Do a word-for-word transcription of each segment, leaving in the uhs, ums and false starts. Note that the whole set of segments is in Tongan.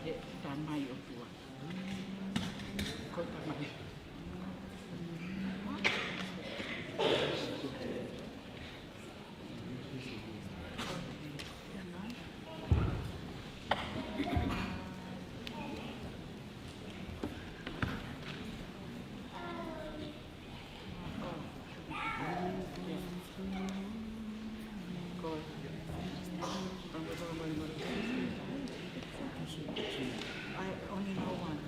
He tamai ʻOtua. Ko e tamai. I only know one.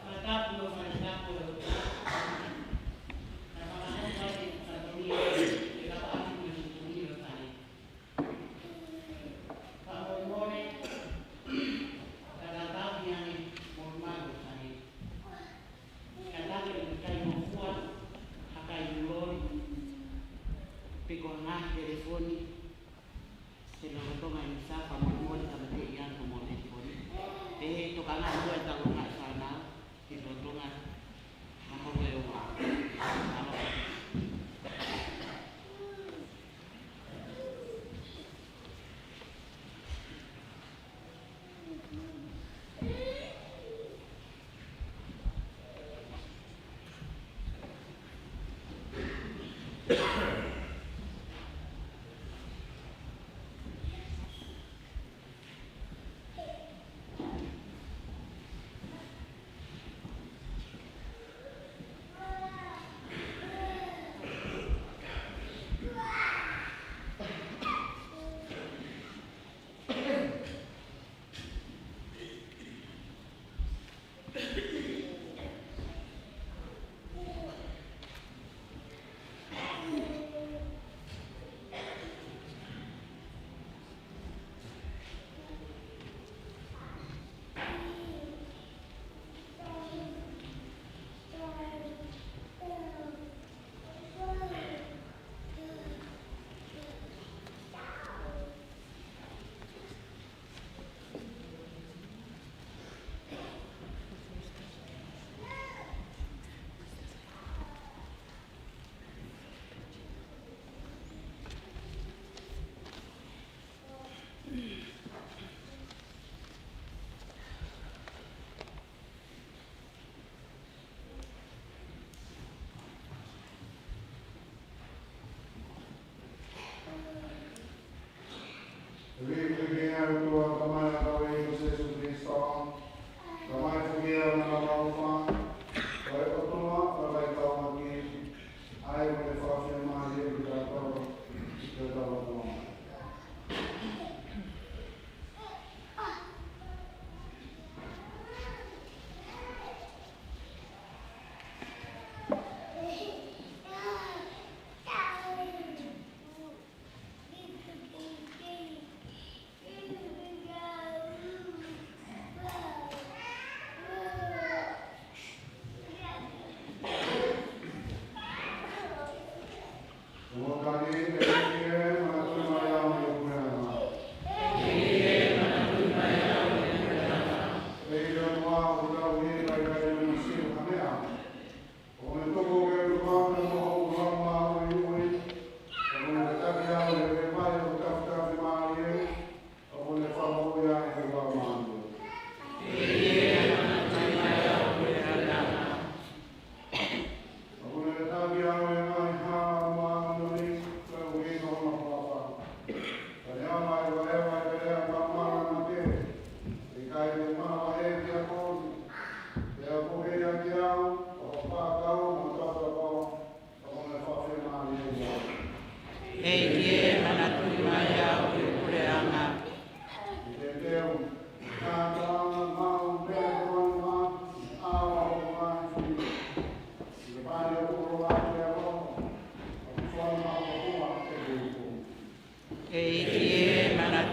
Fakatapu mo e fakatapu ʻo e ʻOtua. Naʻe fakahoko ʻa e fatongia, ʻe kapa atu mo e fatongia ʻo e fale. Fakamolemole, ka tau tauhi ange mo e malu ʻo e fale. Kātaki ʻoku ʻikai hoko ha kai loli, pe ko ha ngaahi telefoni, he lolotonga ʻeni, sa fakamolemole ka mate ia ko mo telefoni. Pehē tokanga ʻa e tau ngaahi fānau, he lolotonga ha ko e ua. Ko e ʻEiki ʻa e ʻOtua, Tamai ʻa hotau ʻEiki ko Sīsū Kalaisi, Tamai foki ʻa e ʻOtua, ko e ʻOtua ʻo e Laumālie Māʻoniʻoni, ʻa ia ʻoku ne fakafiemālieʻi kitautolu, ke tau ʻOtua.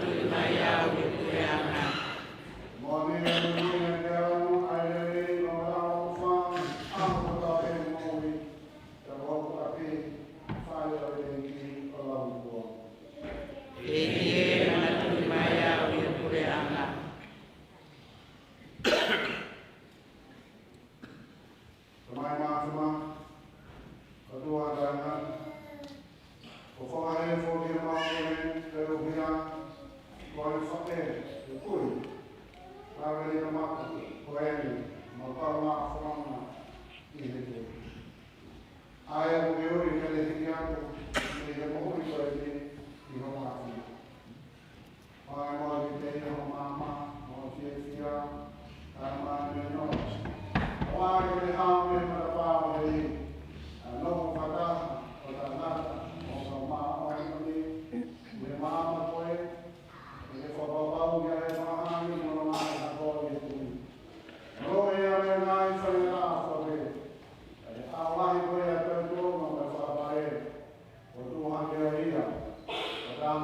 Tui mai au ʻi he puleʻanga. Mo ne ui ʻa e ʻalu ʻa e lelei ʻo e ʻaloʻofa, ʻa e kotoa pē moʻui, ka ko hoku ʻapi, fale ʻo e ʻEiki ʻo lauikuonga. ʻEiki ē, manatuʻi mai au ʻi he puleʻanga. Tamai Māfimafi, ʻOtua Taʻengata, ʻoku ou fakahā foki ʻemau pule, ʻa e ʻuhinga, ko e faʻē, ʻa e kui, ʻa e lelei ʻa e maka, ko eni, mau kau mā fononga ʻi he kui. ʻA ia ʻoku ke ui ke ne hiki atu, ʻi he moʻui ko eni, ʻi hoʻo ʻapi. ʻOku mau kiʻi tui ʻi hoʻo maama, mo hoʻo fiefia, ʻa e māmani ʻo. ʻOku mau kiʻi hao mei he matapā ʻo heli, ʻa e nofo fakataha, ʻo tangata, ʻo ka māʻoniʻoni, ʻi he maama ko ē, ʻi he fakapapauʻi ʻa e fakahā ni, mo e ngaahi ako ʻi he kui. Mo e ʻa e ngaahi faingataʻa fakapē, ʻa e ʻaho lahi ko ē ʻa e tautuonga mo e fakapale, ʻo tuʻu hake ai ia, ʻo tau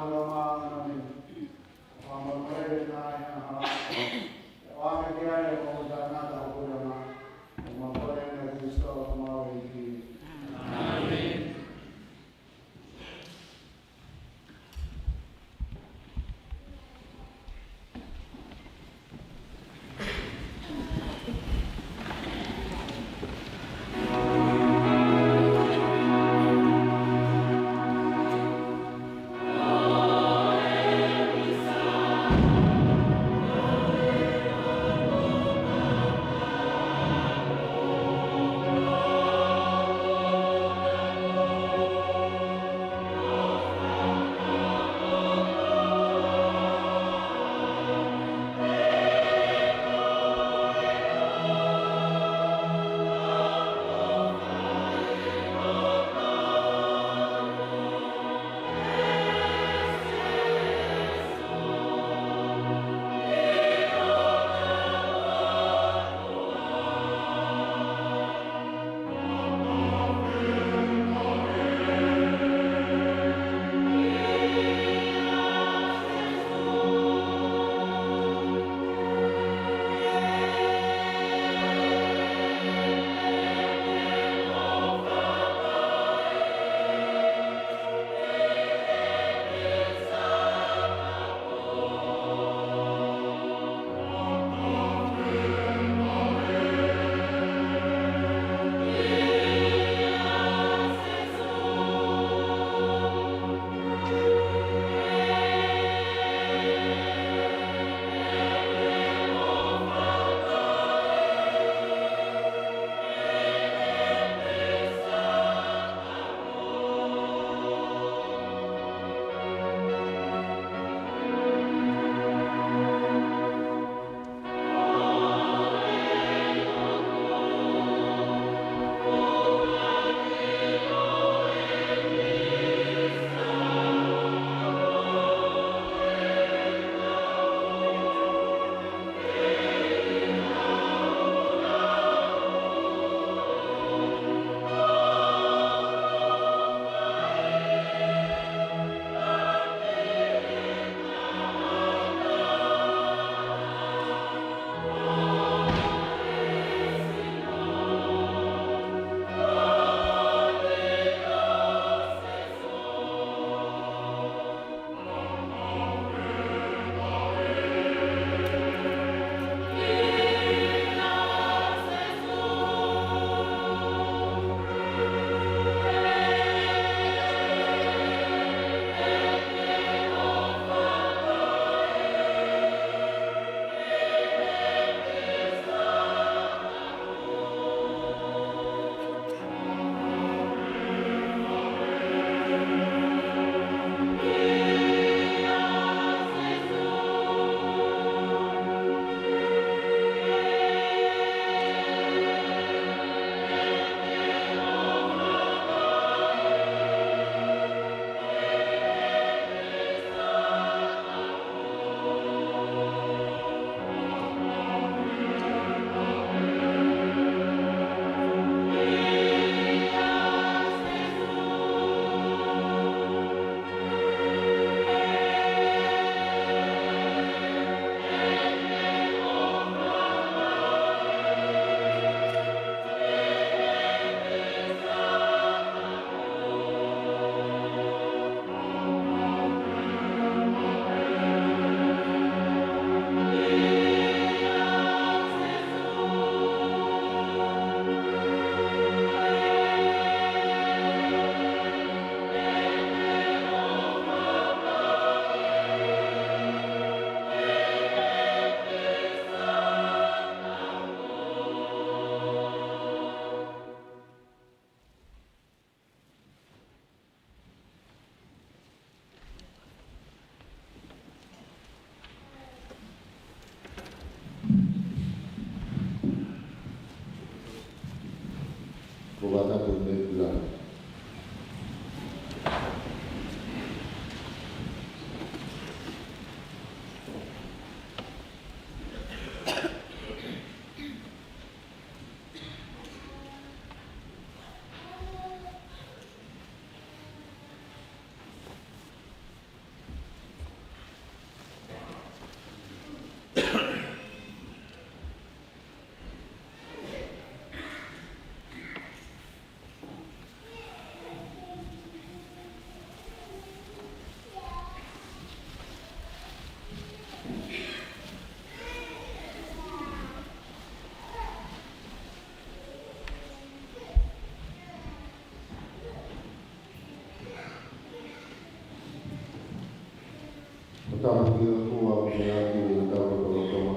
Tau ki he ʻOtua, ʻoku meʻa atu ʻi hotau lotolotonga.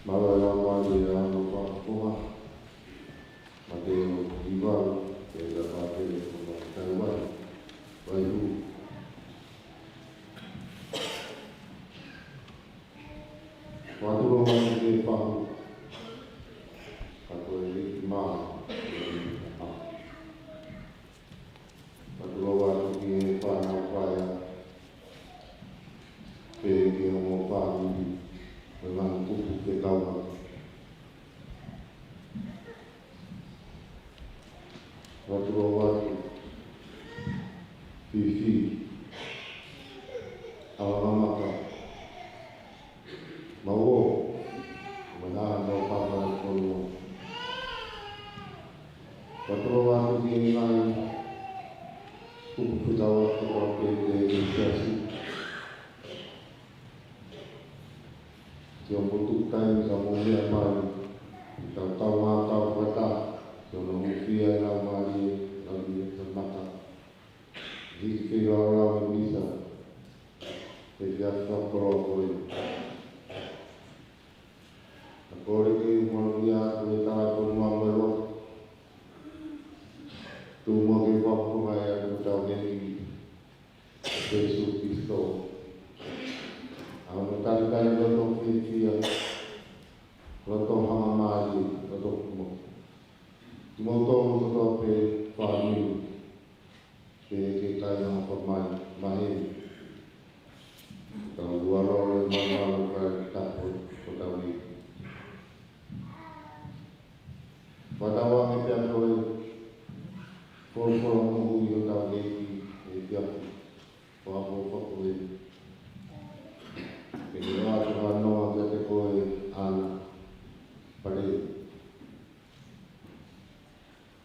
Mālō e lau mālie ʻa hono fakafofonga. Mataio hiva valu, pea ʻi he fātele ko e taha valu. Vaihū. Fakatulou atu ki he fahu, ka ko e liki mā, ke liki mā. Fakatulou atu ki he fānau paea, pea ki he ongo fāmili, mo e ngaahi kupu fekauʻaki. Fakatulou atu, Fifi, ʻAlamaka, Mauo, mo e hā no papa kono. Fakatulou atu ki he ngaahi kupu fekauʻaki ʻo e Siasi. Ke ʻomi atu e taimi ka mou meʻa mai, ʻi he tau tau ngā tau fakataha, ke ʻomi ʻa e lau mālie, lau mālie ʻa e maka. Hiki ke lau lau e misa, he efiafi fakakoloa ko eni. Ka kole ke u maluʻi atu e tala ko e maʻu e lotu. Tuku muʻa ke u fakafofongaʻi atu hotau ʻEiki, Sīsū Kalaisi. ʻA hono talitali loto fiefia, loto hangamālie, loto kumo. Kimoutolu kotoa pē fāmili, pea ke kai na fa mai, maheni. Tau lua lolo e mamalu ka tapu ko tau i. Fakatauange pea ko e folofola moʻui ʻo hotau ʻEiki ʻi he efiafi. Fakafokifā ko ē. Ke ne ʻoatu ha noa kiate koe ʻAna Pale.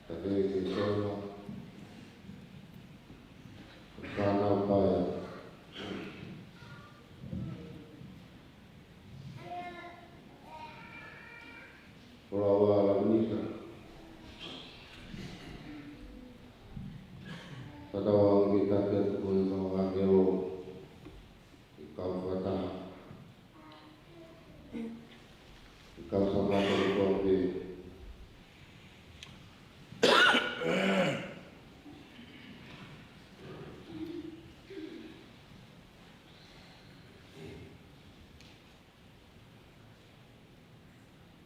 Ka ke ke tona. Fānau paea. Folofola ʻa Lavinika. Fakatauange ke taki atu ko e kau ʻāngelo, ʻi he kau fakataha, ʻi he kau sāmata kotoa pē.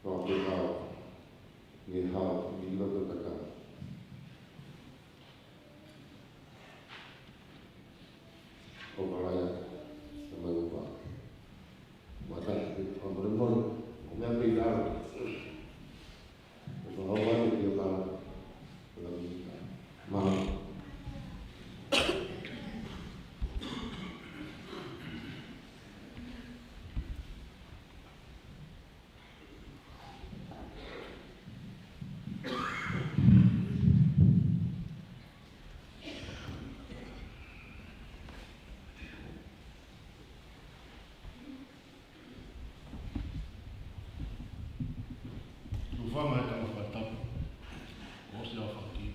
Ko e hao, ʻi he hao, ʻi loto tatau. ʻO kalaia, ʻo mai ʻo pā. Mata, ʻo mole mole, ʻo meʻa pē ʻi lalo. ʻO ka hao mai, ʻo kala, ʻo la mita. Mā. Tufanga e tama fakatapu, ʻosi ʻa faki,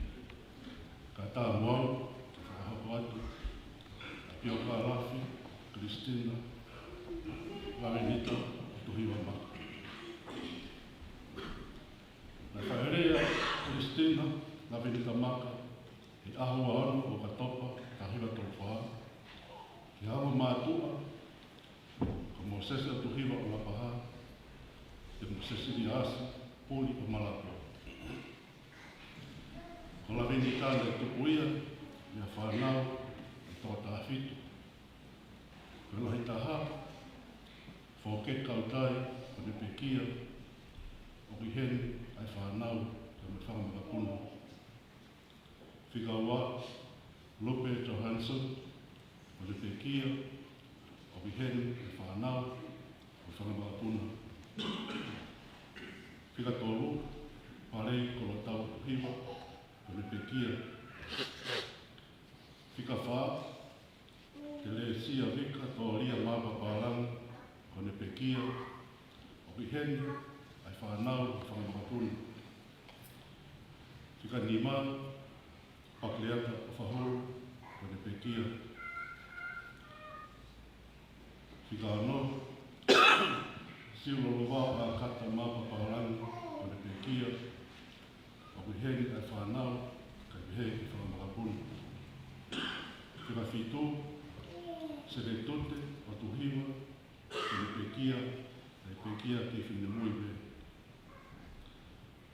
ka tā muau, ke fakahoko atu, ʻa Pio Kalafi, Christina, Lavenita, Tuhiva Maka. Naʻe faʻeleʻi ʻa Christina Lavenita Maka ʻi he ʻaho ua ono ʻo ʻOkatopa, taha hiva tolu fā, ki he ongo mātuʻa, ko Mōsese ʻOtuhiva ʻo Lapaha, pea mo Sesiliasi Puli ʻo Malapua. Ko Lavenita naʻe tupu ia mei ha fānau ʻe toko taha fitu. Ko e lahi taha, Fokeka ʻUtai, ko ʻene pekia, ʻoku ʻi heni ʻa e fānau, pea mo e fanga makapuna. Fika ua, Lupe Johansson, ko ʻene pekia, ʻoku ʻi heni ʻa e fānau, mo e fanga makapuna. Fika tolu, Palei Kolotau ʻOtuhiva, ko ʻene pekia. Fika fā, Telesia Vika Tolia Mapapalagi, ko ʻene pekia, ʻoku ʻi heni ʻa e fānau, fanga makapuna. Fika nima, Pakleata ʻOfaholo, ko ʻene pekia. Fika ono, Siulolova ʻAkata Mapa Paolangi, ko ʻene pekia, ʻoku ʻi heni ʻa e fānau, kae pehē ki he fanga makapuna. Fika fitu, Seletute ʻOtuhiva, ko ʻene pekia, kae pekia ki he finemui pē.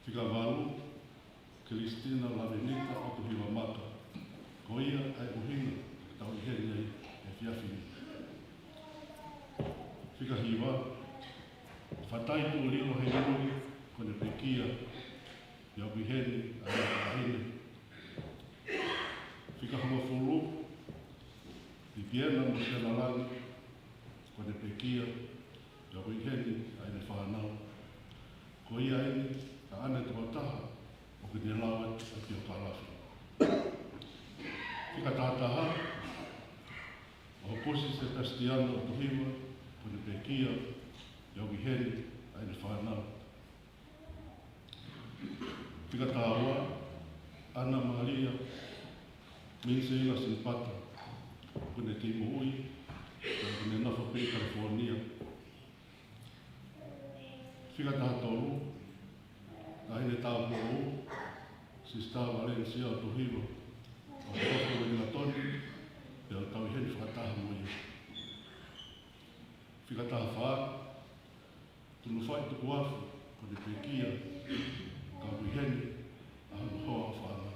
Fika valu, Kilisitina Lavenita ʻOtuhiva Maka. Ko ia ʻa e ʻuhinga ʻoku tau ʻi heni ai he efiafi ni. Fika hiva, Fatai Tuʻulilo Henui, ko ʻene pekia, pea ʻoku ʻi heni ʻa ʻene taʻahine. Fika hongofulu, Pipiena Mosiana Langi, ko ʻene pekia, pea ʻoku ʻi heni ʻa ʻene fānau. Ko ia eni ʻa ʻene tokotaha ʻoku ne lau atu ʻa e piokalafi. Fika taha taha, Hokusi Sepasitiano ʻOtuhiva, ko ʻene pekia, pea ʻoku ʻi heni ʻa ʻene fānau. Fika taha ua, Ana Malia Minseila Sipata, ko ʻene kei moʻui, pea ʻoku ne nofo pē ʻi California. Fika taha tolu, Taʻahine Tāupoʻou, Sisitā Valencia ʻOtuhiva, ʻoku nofo ʻi Uelingatoni, pea ʻoku tau ʻi heni fakataha mo ia. Fika taha fā, Tunufaʻi Tukuafu, ko ʻene pekia, ka ʻoku ʻi heni ʻa hono hoa ʻofaʻanga.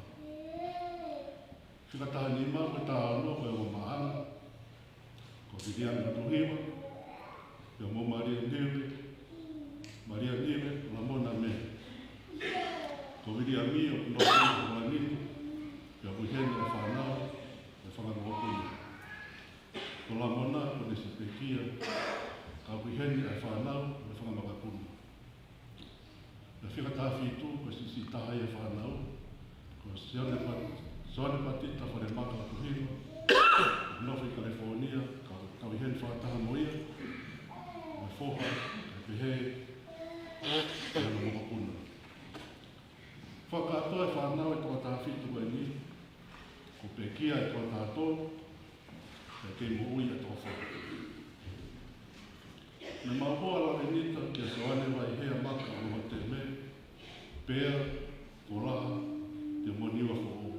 Fika taha nima, ko e taha ono, ko e ongo maʻanga, ko Viliami ʻOtuhiva, pea mo Malia Nive, Malia Nive Lamona Mē. Ko Viliami ʻoku nofo ʻi Holangi, pea ʻoku ʻi heni ʻa e fānau mo e fanga makapuna. Ko Lamona ko ʻene siʻi pekia, ka ʻoku ʻi heni ʻa e fānau mo e fanga makapuna. Pea fika taha fitu, ko e siʻisiʻi taha ia ʻo e fānau, ko Sione Pa-, Sione Patita Falemaka ʻOtuhiva, nofo ʻi California, ka ʻoku tau ʻi heni fakataha mo ia, mo e foha, kae pehē ki hono makapuna. Fakakātoa e fānau ʻe toko taha fitu ko eni, kuo pekia ʻe toko taha tolu, pea kei moʻui ʻe toko fā. Naʻe maʻu hoa ʻa Lavenita kia Soane Vaihea Maka ʻo Loteme, Pea, Kolaha, pea mo Niuafoʻou.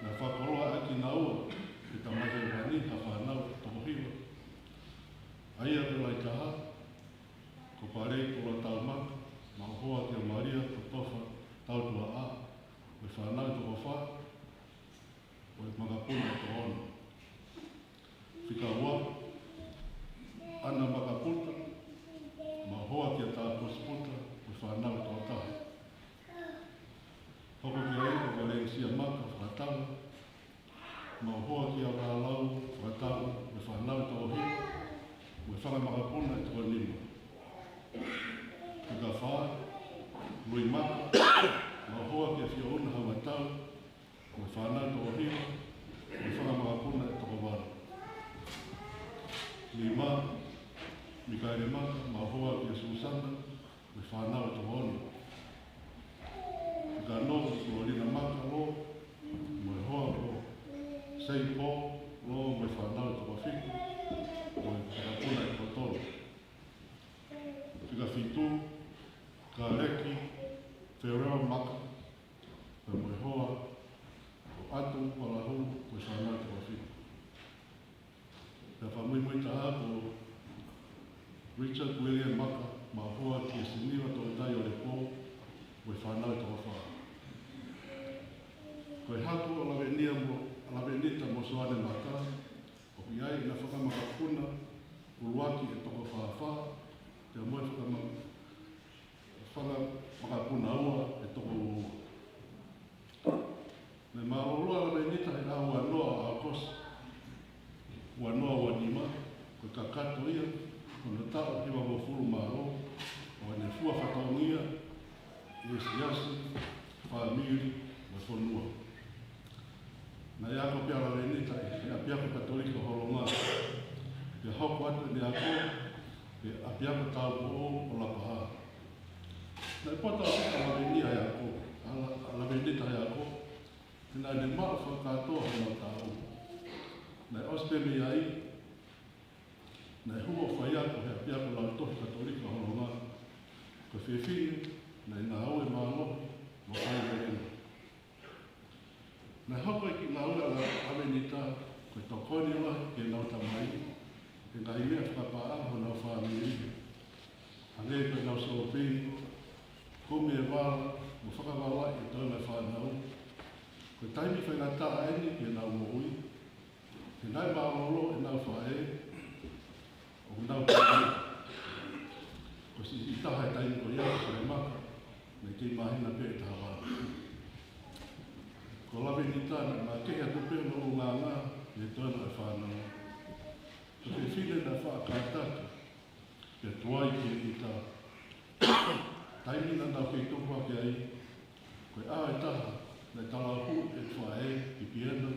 Naʻe fakakoloa ʻaki kinaua ʻe he Tamai Hēvani ha fānau ʻe toko hiva. ʻA ia ko e lahi taha, ko Palei Kolataumaka, maʻu hoa kia Malia Kotofa Tautuaʻa, mo e fānau ʻe toko fā, mo e makapuna ʻe toko ono. Fika ua, Ana Makaputa, maʻu hoa kia Tākosi Puta, mo e fānau ʻe toko taha. Hoko ki ai ko Valencia Maka Fakatava, maʻu hoa kia Vālau Fakatava, mo e fānau ʻe toko hiva, mo e fanga makapuna ʻe toko nima. Fika fā, Lui Maka, maʻu hoa kia Fiona Hauatau, mo e fānau ʻe toko hiva, mo e fanga makapuna ʻe toko valu. Nima, Mikaele Maka, maʻu hoa kia Susana, mo e fānau ʻe toko ono. Fika ono, Sulolina Maka Lō, mo e hoa ko Sei Pō Lō, mo e fānau ʻe toko fitu, mo e makapuna ʻe toko tolu. Fika fitu, Kaleki Ferrell Maka, pea mo e hoa ko ʻAtu Palahulu, mo e fānau ʻe toko fitu. Pea fakamuimui taha ko Richard William Maka, maʻu hoa kia Siniva Tautai ʻo Lepō, mo e fānau ʻe toko fā. Ko e hako ʻo Lavenia mo, Lavenita mo Soane Maka, ʻoku ʻi ai ʻena fanga makapuna ʻuluaki ʻe toko fā fā, pea mo e fanga ma-, fanga makapuna ua ʻe toko ua ua. Naʻe mālōlō ʻa Lavenita he ʻaho ua noa ʻo ʻAokosi, ua noa ua nima, ko e kakato ia ʻo hono taʻu hivangofulu mā ua ʻo ʻene fua fatongia ʻi he siasi, fāmili, mo e fonua. Naʻe ako pē ʻa Lavenita ʻi he ʻApiako Katolika ʻo Holonga, pea hoko atu ʻene ako ʻi he ʻApiako Tāupoʻou ʻo Lapahā. Naʻe poto ʻa Lavenia he ako, ʻa La-, ʻa Lavenita he ako, he naʻa ne maʻu fakakātoa hono taʻu. Naʻe ʻosi pē mei ai, Naʻe hū ʻo faiako he ʻapiako Lautohi Katolika Hononga. Ko e fefine naʻe ngāue mālohi mo faivelenga. Naʻe hoko e kiʻi ngāue ʻa Lavenita ko e tokoni lahi ki heʻenau tamai he ngaahi meʻa fakapaʻanga honau fāmili, hangē ko ʻenau sōpingi, kumi e vala, mo fakavalaʻi e toenga e fānau. Ko e taimi faingataʻa ʻeni ki heʻenau moʻui, he naʻe mālōlō ʻenau faʻē ʻo nau pehē, ko e siʻisiʻi taha e taimi ko ia ko e maka, naʻe kei māhina pē ʻe taha valu. Ko Lavenita naʻe makehe atu pē hono ʻulungaanga ʻi he toenga e fānau. Ko e fefine naʻe faʻa kātaki pea tuai ki he ʻita. Taimi naʻa nau kei tupu hake ai, ko e ʻaho ʻe taha, naʻe talahū e faʻē ki Piena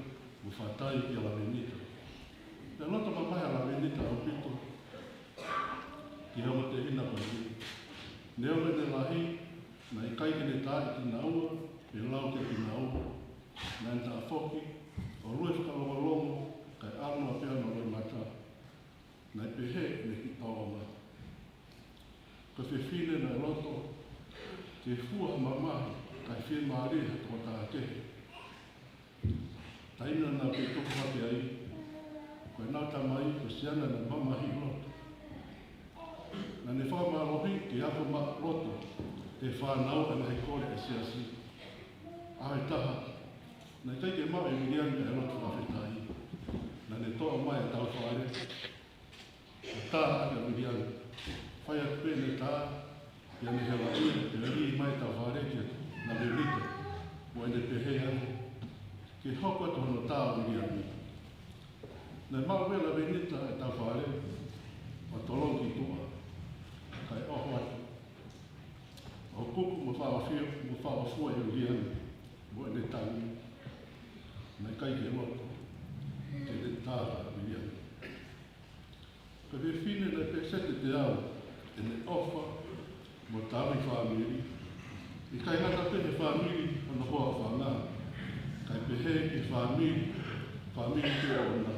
mo fātai kia Lavenita. Naʻe loto mamahi ʻa Lavenita ʻaupito ki he ongo tehina ko eni. Neongo ʻene lahi, naʻe ʻikai ke ne taaʻi kinaua pe lau kia kinaua. Naʻa ne taʻafoki ʻo lue fakalongolongo kae ʻalu noa pē hono loʻimata. Naʻe pehē ʻene kiʻi tōʻonga. Ko e fefine naʻe loto ke fua ha mamahi kae fiemālie ha tokotaha kehe. Taimi naʻa nau kei tupu hake ai, ko ʻenau tamai ko e siana naʻe mamahi loto. Naʻa ne fakamālohiʻi ke ako maʻuloto ʻe he fānau ʻa e ngaahi kole ʻa e siasi. ʻAho ʻe taha, naʻe ʻikai ke maʻu ʻe Viliami ʻa e lotu fakafetaʻi. Naʻa ne toʻo mai e taufale, ʻo tā ʻaki ʻa Viliami. Fai atu pē ʻene tā, pea ne helaʻia, pea lī mai e taufale kia Lavenita, mo ʻene pehē ange, ke hoko atu hono tā ʻo Viliami. Naʻe maʻu ʻe Lavenita e taufale, ʻo tolongi ki tuʻa, kae ʻoho atu. ʻO kuku mo fāʻofua, mo fāʻofua ʻe Viliami mo ʻene tangi. Naʻe ʻikai ke loto ke ne tā ʻa Viliami. Ko e fefine naʻe peseti teau ʻene ʻofa mo tauhi fāmili. ʻIkai ngata pē he fāmili hono hoa ʻofaʻanga, kae pehē ki he fāmili, fāmili pē ʻoʻona.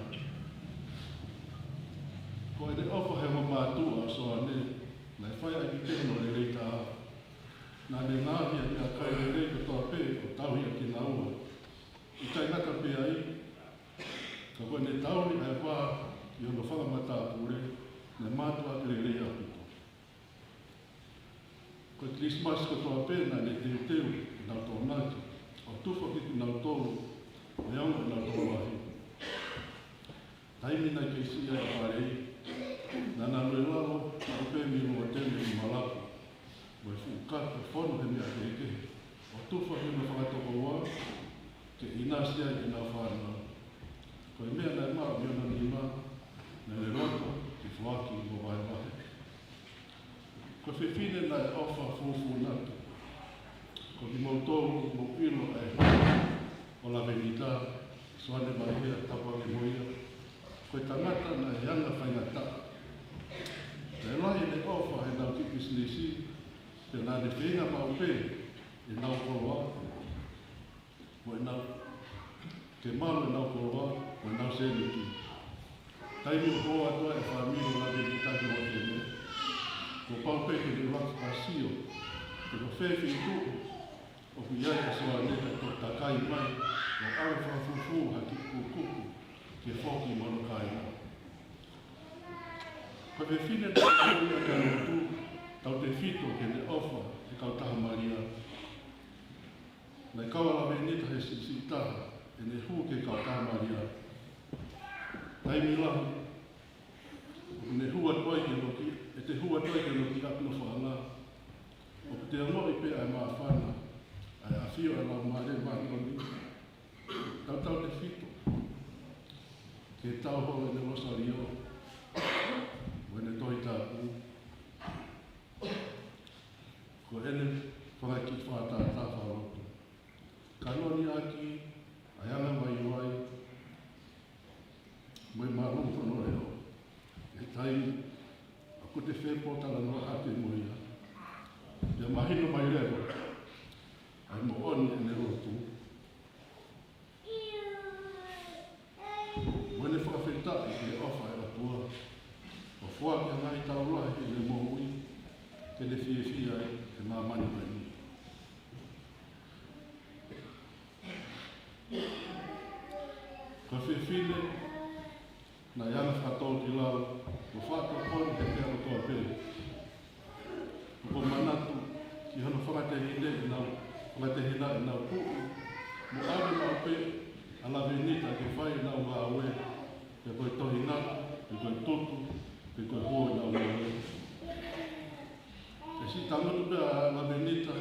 Ko ʻene ʻofa he ongo mātuʻa ʻo Soane, naʻe fai ʻaki pē hono lelei taha. Naʻa ne ngaohi ʻa e meʻakai lelei kotoa pē ʻo tauhi ʻa kinaua. ʻIkai ngata pē ai, ka ko ʻene tauhi ʻa e vā ʻi hono fanga matāpule, naʻe mātuʻaki lelei ʻaupito. Ko e Kilisimasi kotoa pē naʻa ne teuteu ʻenau tokonaki ʻo tufa kiate kinautolu, neongo ʻenau tokolahi. Taimi naʻe kei siʻi ai ʻa Palei, naʻa nau ʻi lalo, naʻa nau pē mei lua tene ʻi malaku, mo e fuʻu kata fono he meʻa kehekehe, ʻo tufa ki hono fanga tokoua, ke ʻinasi ai ʻenau fānau. Ko e meʻa naʻe maʻu mei hona nima, naʻa ne loto ke foaki mo vahevahe. Ko e fefine naʻe ʻofa fufūnaki. Ko kimoutolu ʻoku mou ʻilo ʻa e hoko ʻo Lavenita, Soane Maihea, tapu ange mo ia. Ko e tangata naʻe anga faingataʻa. Naʻe lahi ʻene ʻofa heʻenau kiʻi pisinisi, pea naʻa ne feinga maʻu pē ʻenau koloa, mo ʻenau, ke malu ʻenau koloa mo ʻenau sēniti. Taimi ʻoku ʻoatu ai e fāmili ʻo Lavenita ki Uakene, kuo pau pē ke ne ʻuluaki fakasio pe ko fē feituʻu ʻoku ʻi ai ʻa Soane, kae toki takai mai ʻo ʻave fakafufū ha kiʻi kukupu ke foki mo hono kāinga. Ko e fefine naʻe ʻi he lotu, tautefito ki heʻene ʻofa he kautaha Malia. Naʻe kau ʻa Lavenita he siʻisiʻi taha ʻene hū ki he kautaha Malia. Taimi lahi, ʻoku ne hū atu ai ki hono kiʻi, ʻete hū atu ai ki hono kiʻi ʻapi nofoʻanga, ʻoku te ongoʻi pē ʻa e māfana ʻa e ʻafio ʻa e Laumālie Māʻoniʻoni. Tautautefito ke tau holo ʻene Losalio mo ʻene Tohi Tapu. Ko ʻene fanga kiʻi fakatātā fakalotu. Kanoni ʻaki ʻa e anga vaivai mo e mālohi hono leʻo. ʻI he taimi ʻoku te fepōtalanoa hake mo ia, pea mahino mai leva ʻa e moʻoni ʻene lotu. Mo ʻene fakafetaʻi ki he ʻofa ʻa e ʻOtua, ʻo ʻene fiefia ai he māmani ko eni. Ko e fefine naʻe anga fakatōkilalo mo fakatokoni he meʻa kotoa pē. ʻOku ou manatu ki hono fakatehina ʻenau, fakatehina ʻenau puʻi mo ʻave maʻu pē ʻa Lavenita ke fai ʻenau ngāue, pe ko e tohi ngata, pe ko e tutu, pe ko e hū ʻenau ngāue. ʻE siʻi tangutu pē ʻa Lavenita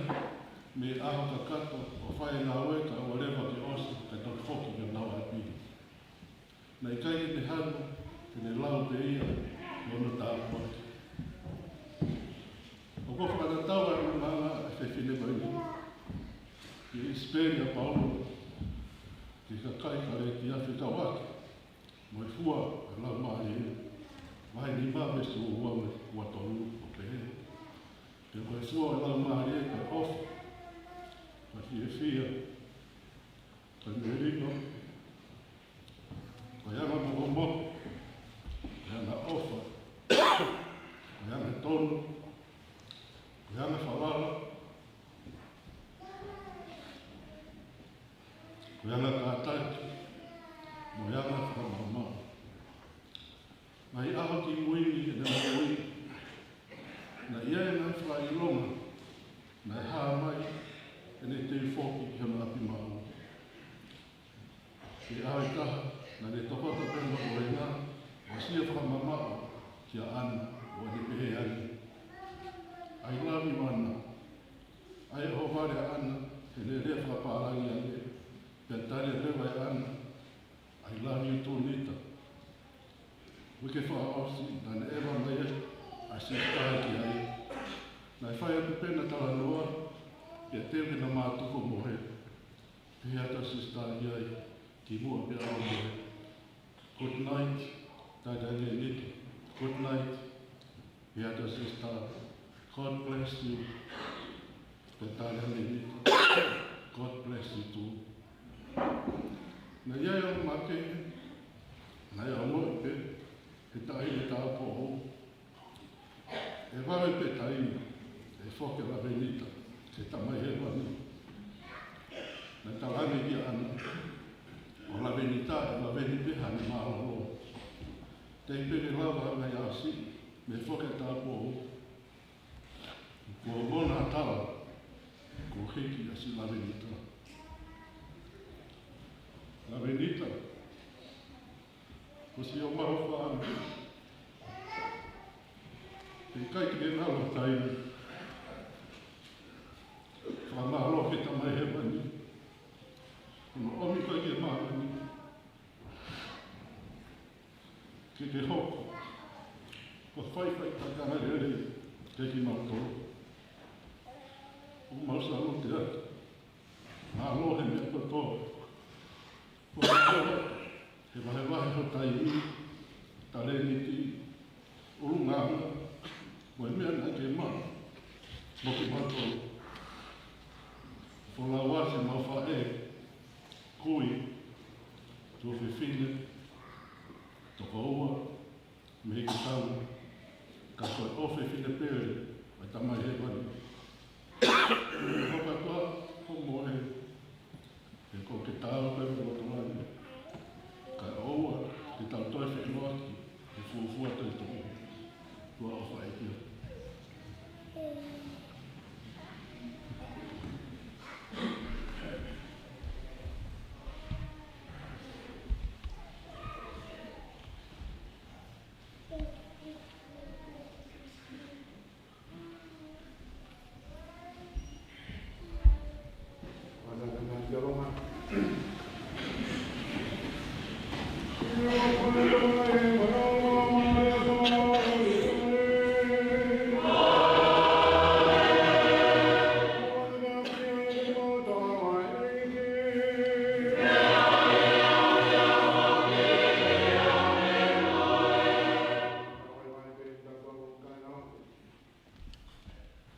mei he ʻaho kakato ʻo fai e ngāue kae ʻoua leva ke ʻosi kae toki foki ki honau ʻapi. Naʻe ʻikai ke ne hanu, ke ne lau pē ia ʻi hono tāpuaki. ʻOku ou fakatatau ʻa e ʻulungaanga ʻa e fefine ko eni ki he ʻIsipeli ʻa Paula ki he kakai Kalētia fekauʻaki mo e fua ʻa e Laumālie, vahe nima veesi ua mo e ua tolu ʻo pehē: Pea ko e fua ʻo e Laumālie ko e ʻofa, ko e fiefia, ko e melino, ko e anga mokomoko, ko e anga ʻofa, ko e anga tonu, ko e anga falala, ko e anga kātaki, mo e anga fakamaʻumaʻu. Ngaahi ʻaho kimui ni ʻene moʻui, naʻe ʻi ai e ngaahi fakaʻilonga naʻe hā mai ʻene teu foki ki hono ʻapi maʻu. Ko e ʻaho ʻe taha, naʻa ne tokoto pē mo Koena ʻo sio fakamamaʻo kia ʻAna, ʻo ne pehē ange, "I love you, ʻAna." ʻA ia ʻohovale ʻa ʻAna heʻene lea fakapālangi ange, pea tali leva ʻe ʻAna, "I love you too, Nita." Uike fakaʻosi naʻa ne ʻeva mai ai ʻa Sisitā ki ai. Naʻe fai atu pē ʻena talanoa, pea teu ke na mātuku ʻo mohe. Pehē atu ʻa Sisitā ki ai, kimuʻa pea ʻalu ʻo mohe, "Good night," tali ange ʻe Nita, "Good night." Pehē atu ʻa Sisitā, "God bless you." Pea tali ange ʻe Nita, "God bless you too." Naʻe ʻi ai e ongo makehe naʻe ongoʻi pē he taʻahine tāupoʻou. ʻE vave pē taimi ʻe foki ʻa Lavenita ki he Tamai Hēvani. Naʻe talaange kia ʻAna, ko Lavenita ʻe vave ni pē haʻane mālōlō. Teʻeki pē ke lava ha ngaahi ʻaho siʻi mei he foki ʻa e tāupoʻou, kuo ongona ha tala kuo hiki ʻa siʻi Lavenita. Lavenita, ko siʻo maʻu faʻa, ʻe ʻikai ke ngalo ha taimi. Fakamālō ki he Tamai Hēvani hono ʻomi koe ki he māmani ke ke hoko ko e faʻifaʻitakiʻanga lelei kiate kimautolu. ʻOku mau salute atu. Mālō he meʻa kotoa. Ko e kotoa he vahevahe ho taimi, talēniti, ʻulungaanga, mo e meʻa naʻa ke maʻu, mo kimautolu. Folau ā siʻemau faʻē, kui, tuofefine, tokoua, mei he kau, ka ko e ʻofefine pele ʻa e Tamai Hēvani. Hoka koa, ko moe, he ko ke tau pē mo tuani. Kae ʻoua ke tau toe feʻiloaki he fuofua toetuʻu. Tuʻa ʻofa ʻEiki.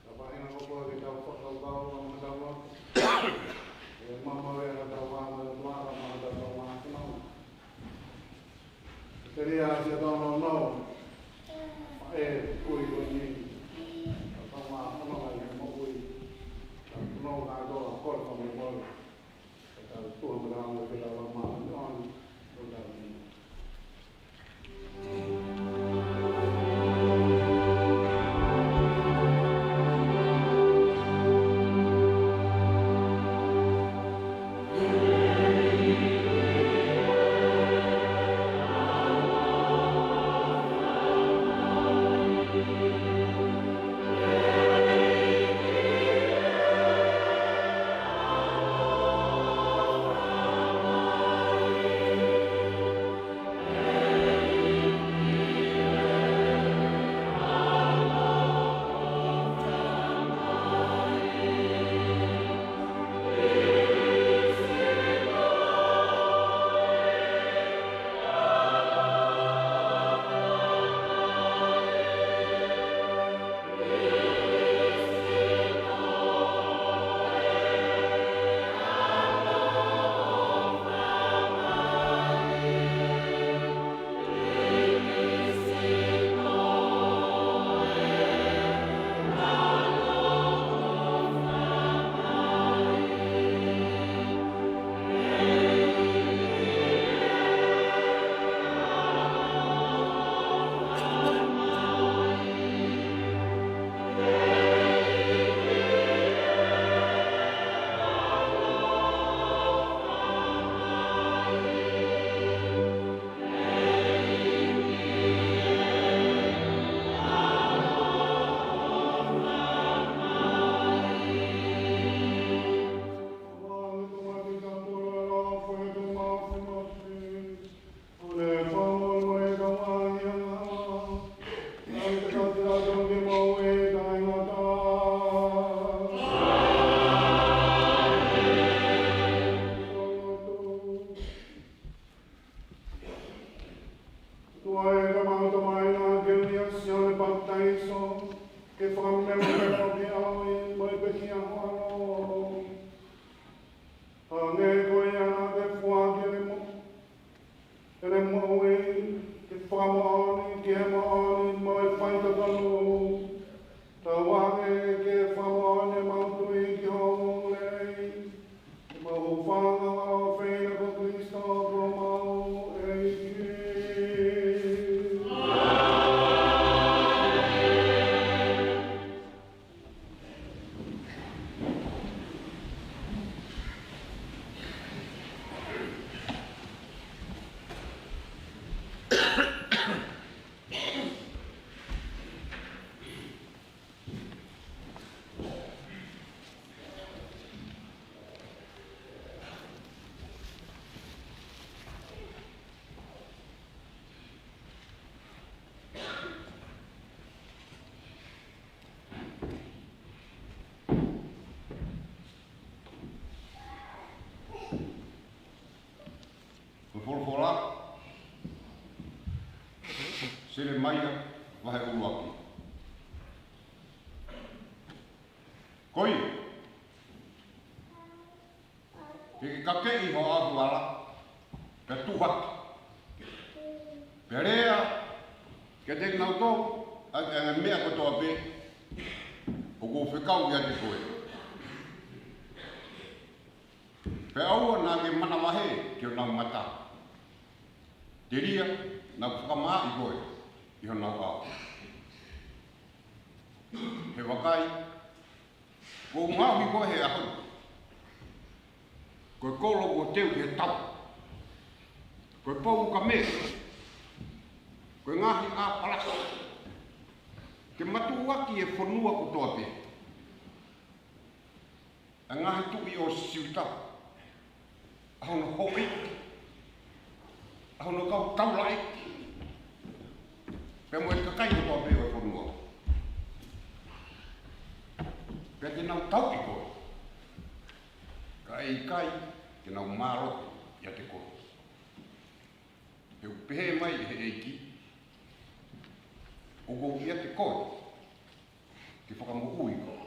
Ka paʻina ko koe ke tau fakakaukau ʻa e matavai. ʻE mama ʻe ha tau ʻa e matavai, ʻa e matavai ʻa e kinautolu. Telia ʻa e tau nau nau. ʻE kui ko ni. Tau Ka tau tuʻu mo tau lau ʻa e Laumālie Māʻoniʻoni, ʻo tau mea. ʻOtua ē, ka mau tō mai na ke lia Sione Papitaiso, ke fakameʻa mo ke ʻaloʻi mai pē ki ho ʻAlo. Hangē ko ia naʻa ke foaki ʻene mo-, ʻene moʻui, ke fakamoʻoni ki he moʻoni mo e faitotonu. Tauange ke fakamoʻoni ʻemau tui ki hoʻo lelei. Mau hūfanga ʻo feinga ko Kalaisi ko homau ʻEiki. Ko e folofola, Selemaia, vahe ʻuluaki. Ko ia, ke ke kakeʻi ho ʻalu hala, pea tuʻu hake, pea lea kiate kinautolu ʻaki ʻa e ngaahi meʻa kotoa pē ʻoku ou fekau kiate koe. Pea ʻoua naʻa ke manavahē ki honau mata, telia naʻa ku fakamaaʻi koe ʻi honau ʻao. He vakai, kuo u ngaohi koe he ʻaho ni ko e kolo kuo teu ki he tau, ko e pou ukamea, ko e ngaahi ʻā palasi, ke matuʻuaki e fonua kotoa pē, ʻa e ngaahi tuʻi ʻo Siuta, ʻa hono houʻeiki, ʻa hono kau taulaʻeiki, pea mo e kakai kotoa pē ʻo e fonua. Pea te nau tauʻi koe, ka ʻe ʻikai te nau mālohi ʻiate koe. He ʻoku pehē mai ʻe he ʻEiki, ʻoku ou ʻiate koe ke fakamoʻui koe.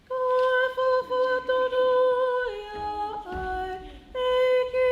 Ko e folofola tonu ia ʻa e ʻEiki.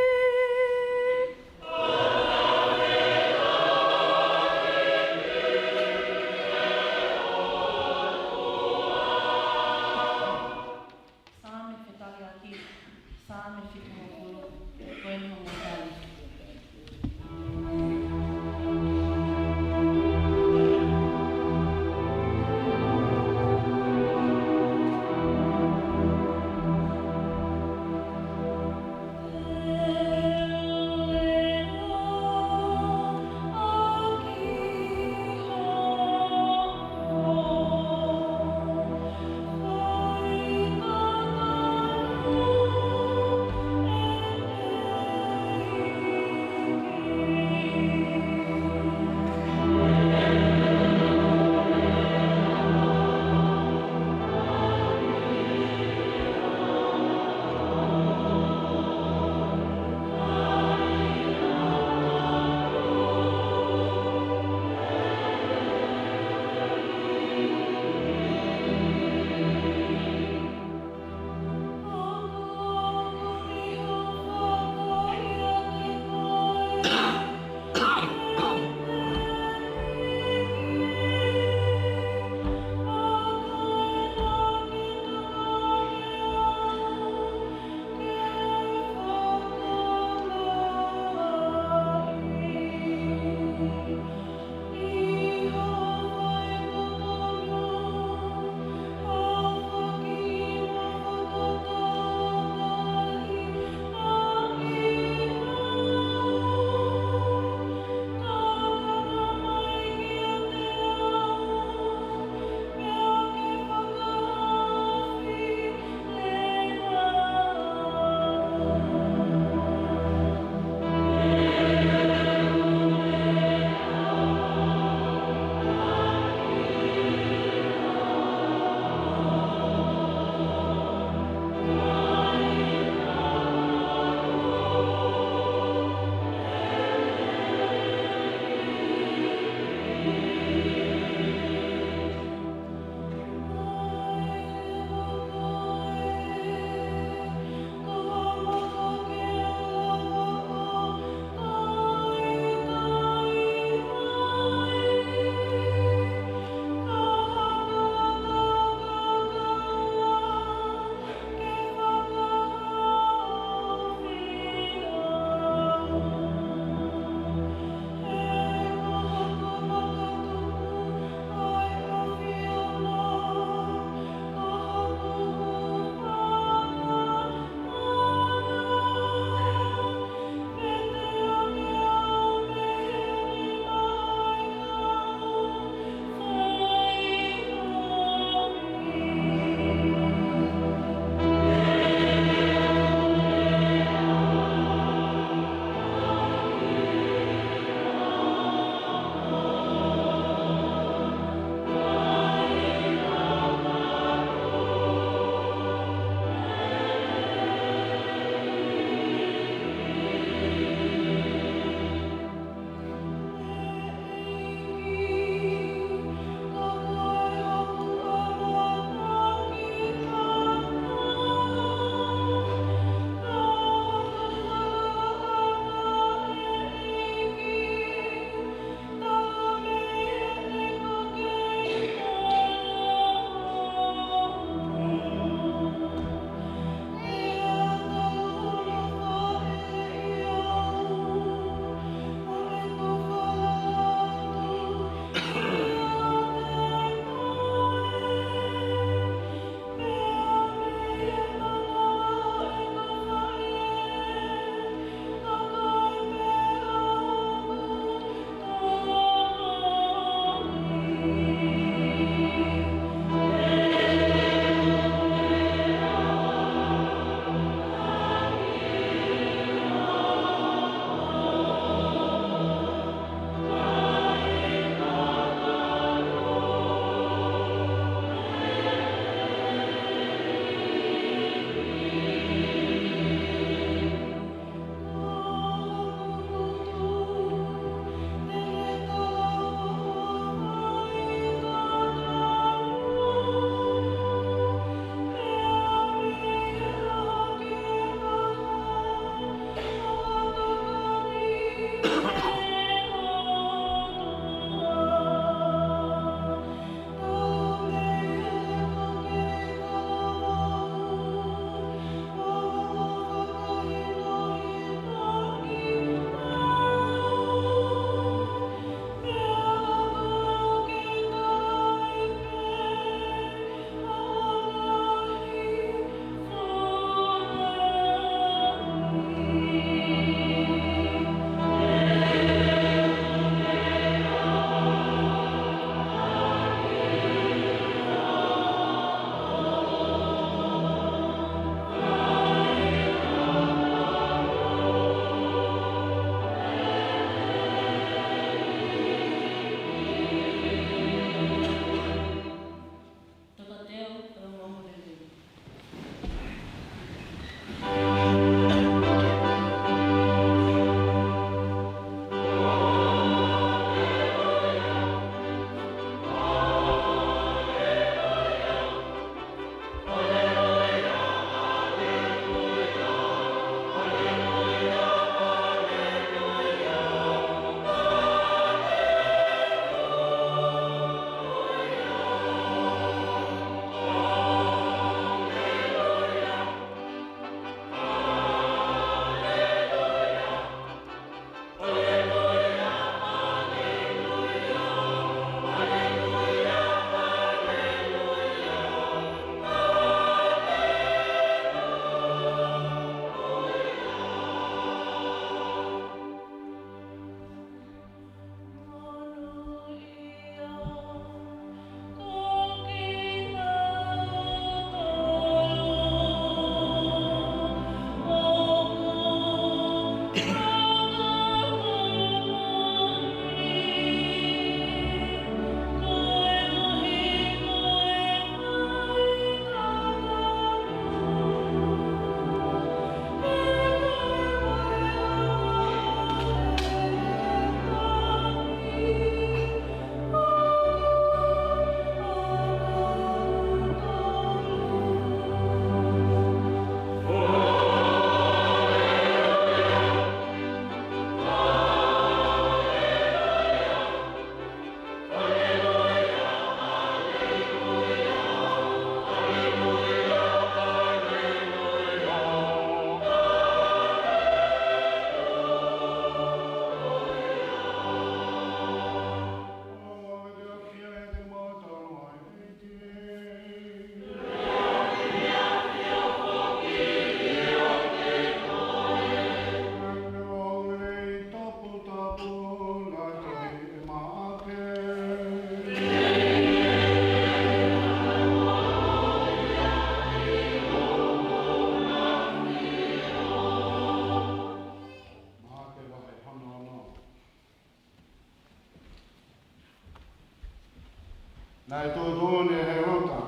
Naʻe tuʻutuʻuni ʻe Hēlota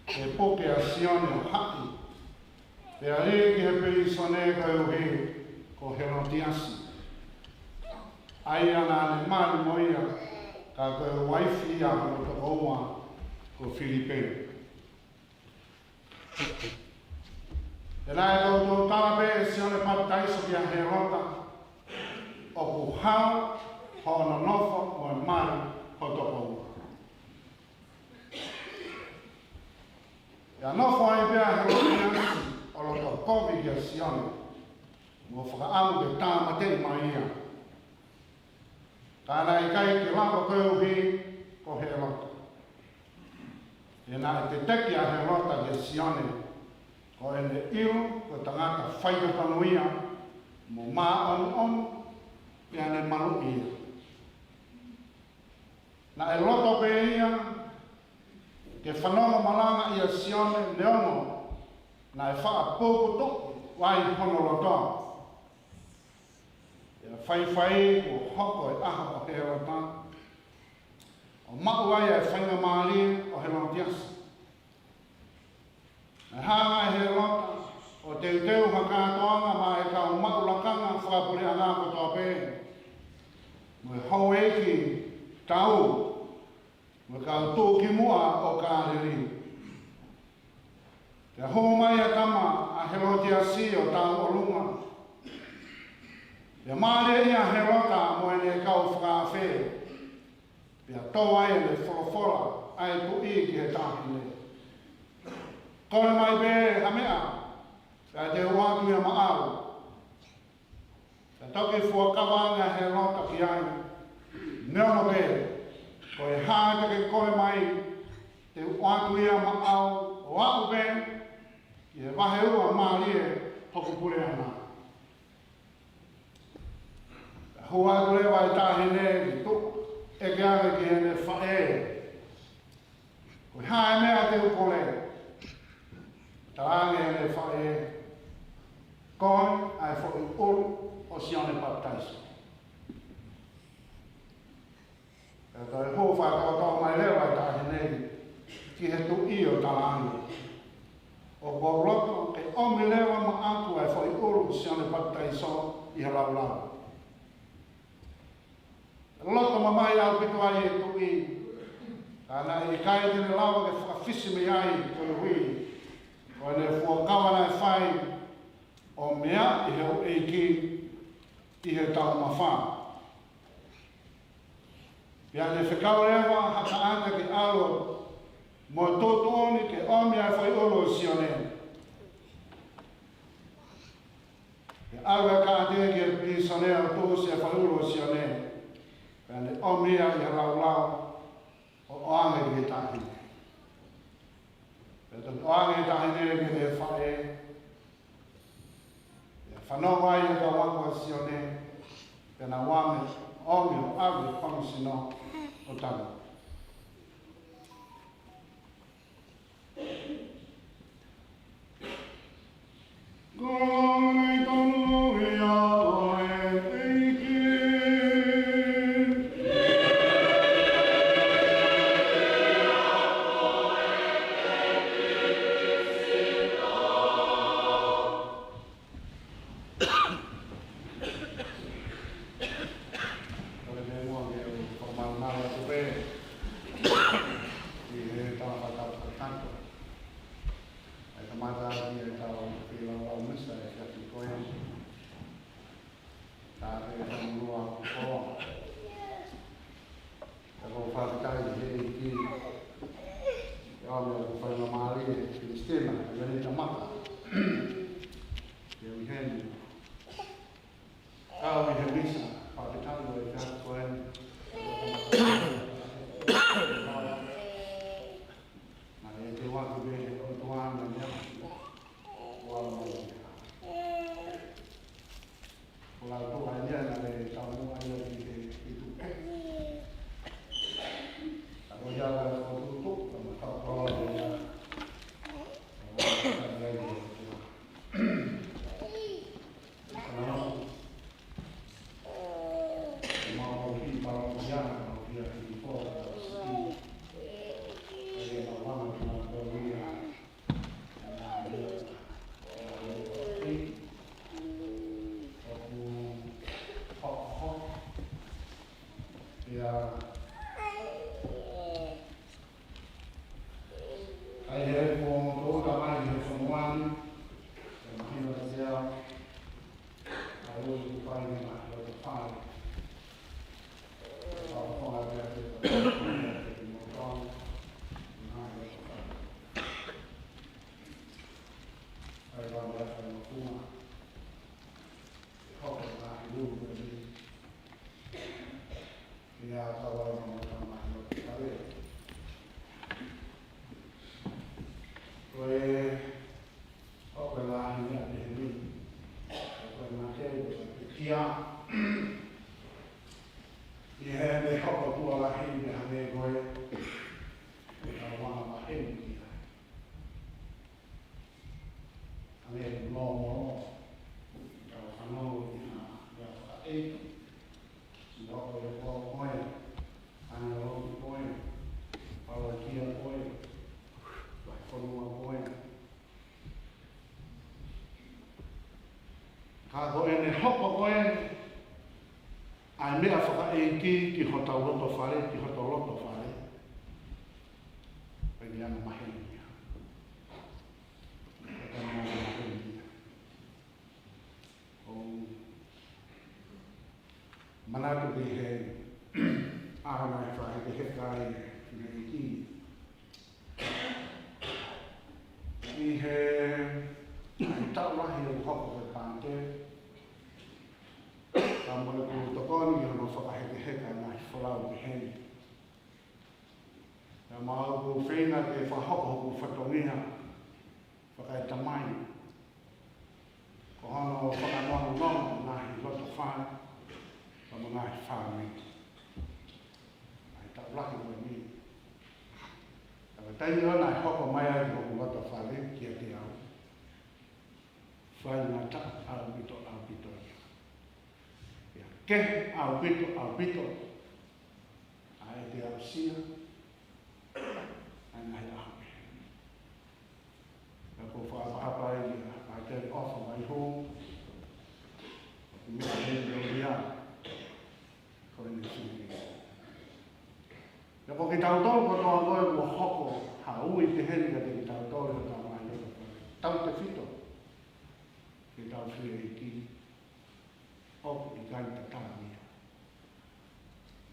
ke puke ʻa Sione ʻo haʻi, pea lī ki he pilīsone koeʻuhi ko Hēlotiasi, ʻa ia naʻa ne mali mo ia, ka ko e uaifi ia hono tokoua ko Filipe. Pea naʻe toutou tala pē ʻe Sione Papitaiso kia Hēlota, ʻoku hao hoʻo nonofo mo e mali ho tokoua. Pea nofo ai pē ʻa Hēlotiasi ʻo loto kovi kia Sione, mo fakaʻamu ke tāmateʻi mai ia. Ka naʻe ʻikai ke lava koeʻuhi ko Hēlota. He naʻe teteki ʻa Hēlota kia Sione, ko ʻene ʻilo ko e tangata faitotonu ia, mo māʻoniʻoni, pea ne maluʻi ia. Naʻe loto pē ia ke fanongo malanga ʻia Sione, neongo naʻe faʻa pukutuʻu ai hono loto. Pea faifai kuo hoko e ʻaho ʻo Hēlota, ʻo maʻu ai e faingamālie ʻo Hēlotiasi. Naʻe hanga ʻe Hēlota ʻo teuteu ha kātoanga maʻa e kau maʻu lakanga fakapuleʻanga kotoa pē, mo e houʻeiki tau, mo e kau tuʻukimuʻa ʻo Kāleli. Pea hū mai ʻa e tama ʻa Hēlotiasi ʻo tauʻolunga. Pea mālieʻia ʻa Hēlota mo ʻene kau fakaafe. Pea tō ai ʻene folofola ʻa e tuʻi ki he taʻahine: Kole mai pē ha meʻa, pea te u ʻoatu ia maʻau. Pea toki fuakava ange ʻa Hēlota ki ai: Neongo pē ko e hā te ke kole mai, te u ʻoatu ia maʻau, ʻo aʻu pē ki he vaheua mālie hoku puleʻanga. Pea hū atu leva e taʻahine ʻo tuʻu ʻeke ange ki heʻene faʻē: Ko e hā e meʻa te u kole? Talaange ʻe heʻene faʻē: Kole ʻa e foʻi ʻulu ʻo Sione Papitaiso. Pea toe hū fakatokatoka mai leva e taʻahine ki he tuʻi ʻo talaange: ʻOku ou loto ke ʻomi leva maʻaku ʻa e foʻi ʻulu ʻo Sione Papitaiso ʻi he laulau. Loto mamahi ʻaupito ai e tuʻi, ka naʻe ʻikai te ne lava ke fakafisi mei ai koeʻuhi ko ʻene fuakava naʻe fai ʻo meaʻi he houʻeiki ʻi he taumafa. Pea ne fekau leva ha taʻata ke ʻalu mo tuʻutuʻuni ke ʻomi ʻa e foʻi ʻulu ʻo Sione. Pea ʻalu e kātaki e pilīsone ʻo tuʻusi e foʻi ʻulu ʻo Sione, pea ne ʻomi ia ʻi he laulau ʻo ʻoange ki he taʻahine. Pea toki ʻoange ʻe he taʻahine ki heʻene faʻē, pea fanongo ai e kau ako ʻa Sione, pea nau ʻomi, ʻomi ʻo ʻave hono sino ʻo tangi. Kole mai tonu ia ʻo e ʻEiki. Kole mai muʻa ke u fakamālō atu pē ʻi he tala fakatapu kakato. ʻA e kamata ʻaki e tau feilaulau misa ʻi he efiafi ko eni. Ka ke fakamālō atu ko. Ka ʻoku ou fakafetaʻi ki he ʻEiki, ʻi he ʻaho ni ʻoku fai mai mālie e Kilisitiane, ʻi he tamata. Ke u ʻi heni. Kau ʻi he misa, fakafetaʻi ʻo e efiafi ko eni. Naʻe te watu pē he ʻOtua na mea. Ua mai. Ko lau tō ai ia naʻe tau mo ai ia ki he hitu. Ka ko ia la ko tutu, ka ma ka ko ia. ʻIa, ʻa ia ko e tō tamai he fonua ni, ʻe mahino ʻe Sea, ʻa ia ʻoku fai mai he loto fale. Fakafofonga pē ʻa e tō tamai he fonua ni, ʻa ia ʻoku fai. ʻA ia ʻoku fai mai he fonua. ʻE hoko mai ʻa e ʻū meʻa ni. ʻIa, kau ai mo e tamai he loto fale. Ko e, ʻoku lahi ʻa e meʻa ni. Ko e mate, ko e pekia. ʻI heʻene hoko tuʻo lahi, ʻi he hangē ko e, ʻe kau anga maheni ki ai. Hangē ko e nōmolo, kau fanongo ki ha, ki ha fakaʻeiki. Nō ko e ko koe, ʻa e lotu ko ē, palakia ko ē, ʻa e fonua ko ē. Ka ko ʻene hoko ko ē, ʻa e meʻa fakaʻeiki ki hotau loto fale, ki hotau loto fale. Pea ʻe anga maheni ia. Pea ʻe anga maheni ia. ʻOku ou manatu ki he ʻaho naʻe fakahekeheka ai e fineʻeiki. ʻI he, ʻi he taʻu lahi ʻo e hoko ko e pātele, ka mou tokoni ki hono fakahekeheka ʻa e ngaahi folau ki heni. Pea mau ʻoku ou feinga ke fakahoko hoku fatongia fakaetamai. Ko hono fakanongonongo ʻa e ngaahi loto fale, pea mo e ngaahi fāmili. ʻI he taʻu lahi ko eni. Ka ko e taimi ʻoku ne hoko mai ai ki hoku loto fale kiate au. Faingataʻa ʻaupito, ʻaupito ia. ʻIa, kehe ʻaupito, ʻaupito. ʻA e te aʻusia. ʻA e ngaahi ʻaho. Ka ko e fakaʻapaʻapa ia, ʻa e te ʻofa mai ho. Meʻa he ʻo ia. Ko e ni sini. Pea ko kitautolu kotoa ko ē kuo hoko ha ui pehē ni kiate kitautolu ʻi hotau ngaahi loto fale. Tautefito ke tau fineʻeiki. ʻOku ʻikai tatau ia.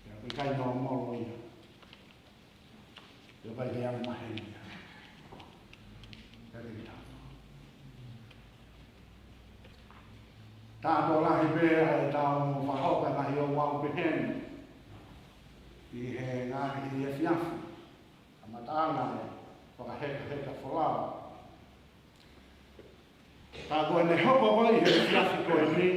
Pea ʻoku ʻikai nōmolo ia. Pea ʻoku ʻikai ke anga maheni ia. Pea ʻikai tatau. Taʻoto lahi pē ʻa ʻetau fakahoko ʻa e ngaahi ouau pehē ni ʻi he ngaahi efiafi. Kamataʻanga e fakahekaheka folau. Ka ko ʻene hoko ko ē ʻi he efiafi ko eni,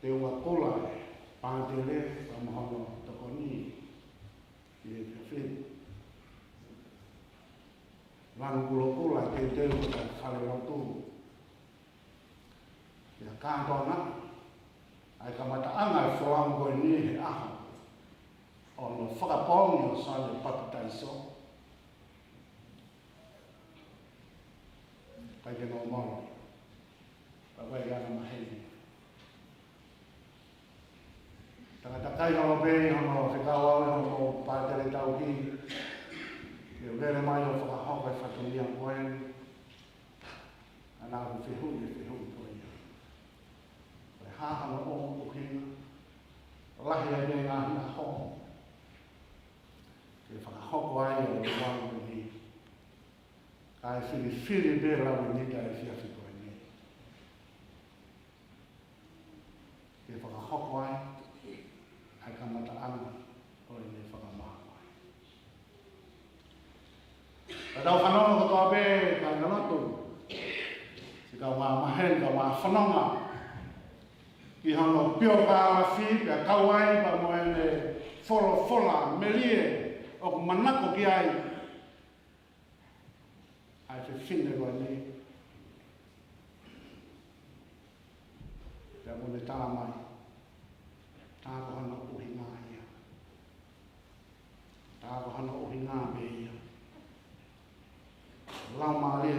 teunga kula e pātele pea mo hono tokoni ʻi he efiafi ni. Lanu kulokula e teuteu ʻa e falelotu. Pea kātoanga ʻa e kamataʻanga e folau ko eni he ʻaho ʻo hono fakapoongi ʻo Sione Papitaiso. ʻIkai ke nōmolo. Pea ʻoku ʻikai anga maheni. Tangata kai holo pē ʻi hono fekau au ʻe hono pātele tauhi. Ke vele mai ʻo fakahoko e fatongia ko ē. Naʻa ku fehuʻi e fehuʻi ko ia. Ko e hā hano ʻuhinga. Lahi ʻa e ngaahi ʻaho. Ke fakahoko ai e ouau ni. Kae filifili pē lau ʻi he efiafi ko eni. Ke fakahoko ai, ʻa e kamataʻanga ʻo ʻene fakamaau ai. Ka tau fanongo kotoa pē, kāinga lotu. Siʻi kau māmani, kau māfononga. ʻI hono piokālafi, pea kau ai, pea mo ʻene folofola, melie, ʻoku manako ki ai. ʻA e fefine ko eni. Pea mo ne tala mai. Tā ko hono ʻuhinga ia. Tā ko hono ʻuhinga pē ia. Laumālie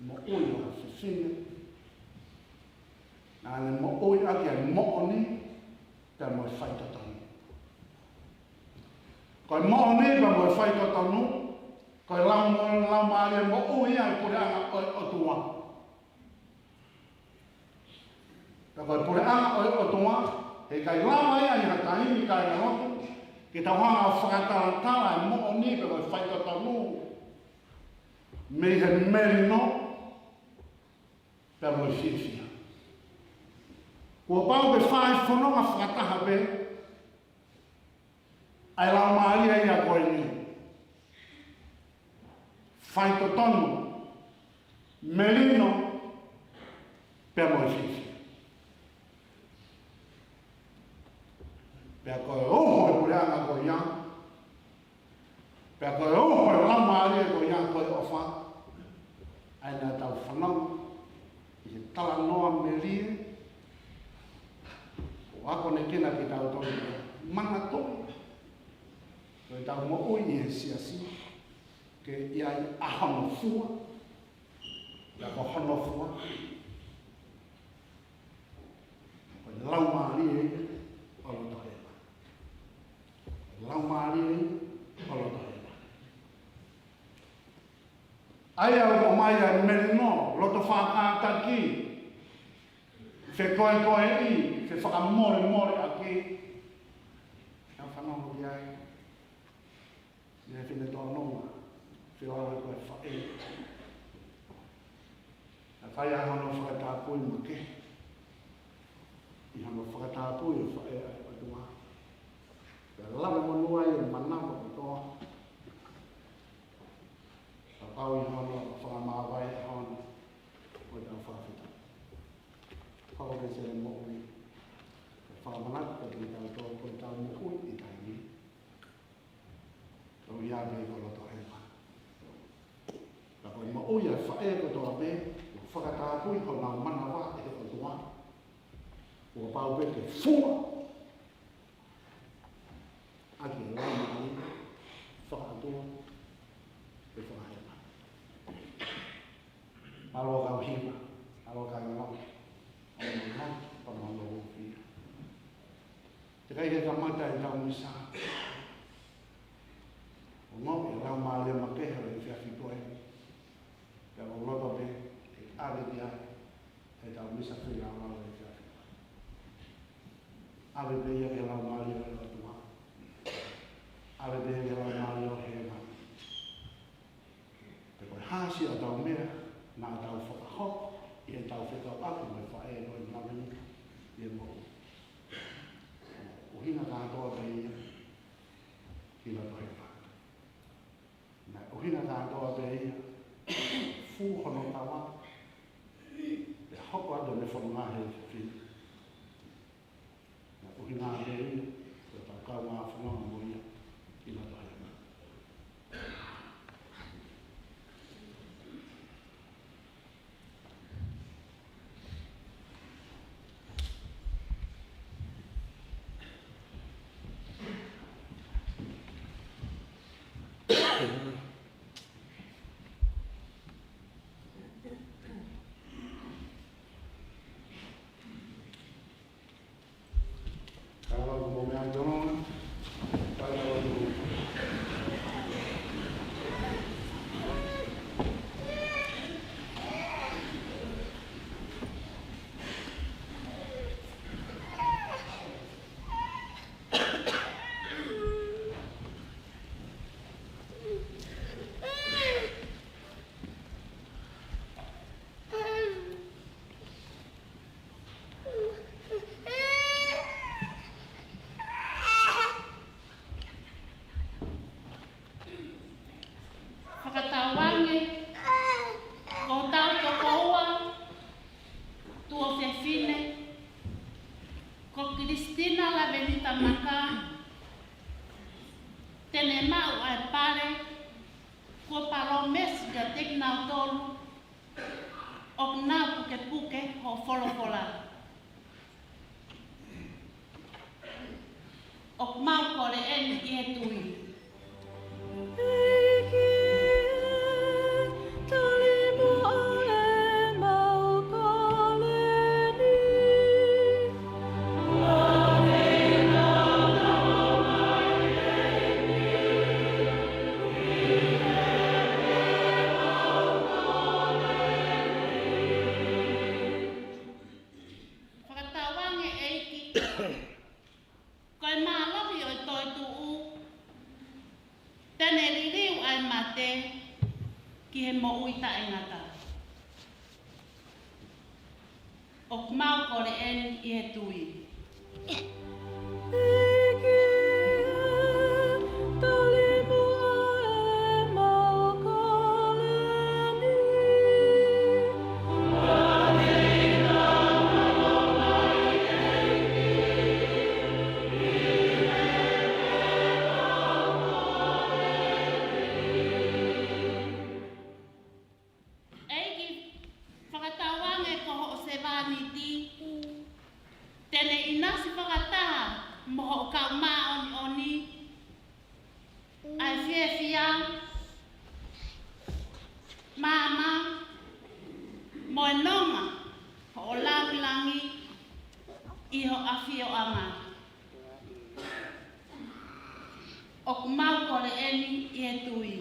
moʻui ʻo ha fefine. Naʻa ne moʻui ʻaki ʻa e moʻoni. Pea mo e faitotonu. Ko e moʻoni pea mo e faitotonu, ko e lau mo, laumālie moʻui ia ʻo e puleʻanga ʻo e ʻOtua. Pea ko e puleʻanga ʻo e ʻOtua, heʻikai lava ia ʻi ha taimi kāingalotu ke tau hanga ʻo fakatalatala e moʻoni pea mo e faitotonu mei he melino pea mo e fiefia. Kuo pau ke fai fononga fakataha pē ʻa e laumālie ia ko eni. Faitotonu, melino, pea mo e fiefia. Pea ko e uho ʻo e puleʻanga ko ia, pea ko e uho ʻo e laumālie ko ia ko e ʻofa, ʻa ia naʻa tau fanongo ʻi he talanoa melie, ʻo akonekina kitautolu ke manatuʻi ko ʻetau moʻui ʻi he siasi, ke ʻi ai ʻa hono fua, pea ko hono fua ko e laumālie ʻo loto hēvani. Laumālie ʻo loto hēvani. ʻA ia ʻoku ʻomai ʻa e melino, loto fakakātaki, fekoekoeʻi, fefakamolemoleʻaki. Tau fanongo ki ai. Mei he fefine tōnounou, fie lau ko e faʻē. Naʻe fai ai hono fakatapui makehe. ʻI hono fakatapui ʻa e faʻē ʻa e ʻOtua, pea lave monū ai e manava kotoa. Pea pau ʻi hono fakamāvae ʻa hono, ko ʻetau fakafetaʻi. Fakafetaʻi mo e moʻui. Pea fakamanatu kiate kitautolu ko ʻetau moʻui ʻi he taimi ni, ʻoku ʻi ai pē ko loto hēvani. Ka ko e moʻui ʻa e faʻē kotoa pē, ʻoku fakatapui honau manava ʻe he ʻOtua, kuo pau pē ke fua ʻaki e laumālie fakaʻotua pe fakahēvani. Mālō kau hiva, mālō kau ngāue, mālō ngāue, pea mālō ʻofeina. Teʻeki ai ke kamata ʻetau misa ʻo ngāue ʻi he laumālie makehe ʻo e efiafi ko eni. Pea ʻoku ou loto pē ke ʻave ki ai ʻetau misa feilaulau ʻo e efiafi ko eni. ʻAve pē ia ki he laumālie ʻo e ʻOtua. ʻAve pē ia ki he laumālie ʻo hēvani. Pe ko e hā siʻotau meʻa naʻa tau fakahoko ʻi heʻetau fekauʻaki mo e faʻē ko eni ʻi he moʻui, ʻuhinga kātoa pē ia ki loto hēvani. Naʻe ʻuhinga kātoa pē ia, fua hono tava, pea hoko atu ʻene fononga he efiafi ni. Naʻe ʻuhinga pē ia, ko ʻetau kaungā fononga mo ia ki loto hēvani. Fakatauange, ko hotau tokoua tuofefine, ko Kilisitina Lavenita Maka, te ne maʻu ʻa e pale kuo palōmesi kiate kinautolu ʻoku nau pukepuke hoʻo folofola. ʻOku mau kole eni ʻi he tui. ʻEiki, tali muʻa ʻemau kole ni. he moʻui taʻengata. ʻOku mau kole eni ʻi he tui. ʻEiki, fakatauange ko hoʻo sevāniti te ne ʻinasi fakataha mo hoʻo kau māʻoniʻoni ʻa e fiefia, maama, mo e nonga hoʻo langilangi ʻi ho ʻafioʻanga. ʻOku mau kole eni ʻi he tui.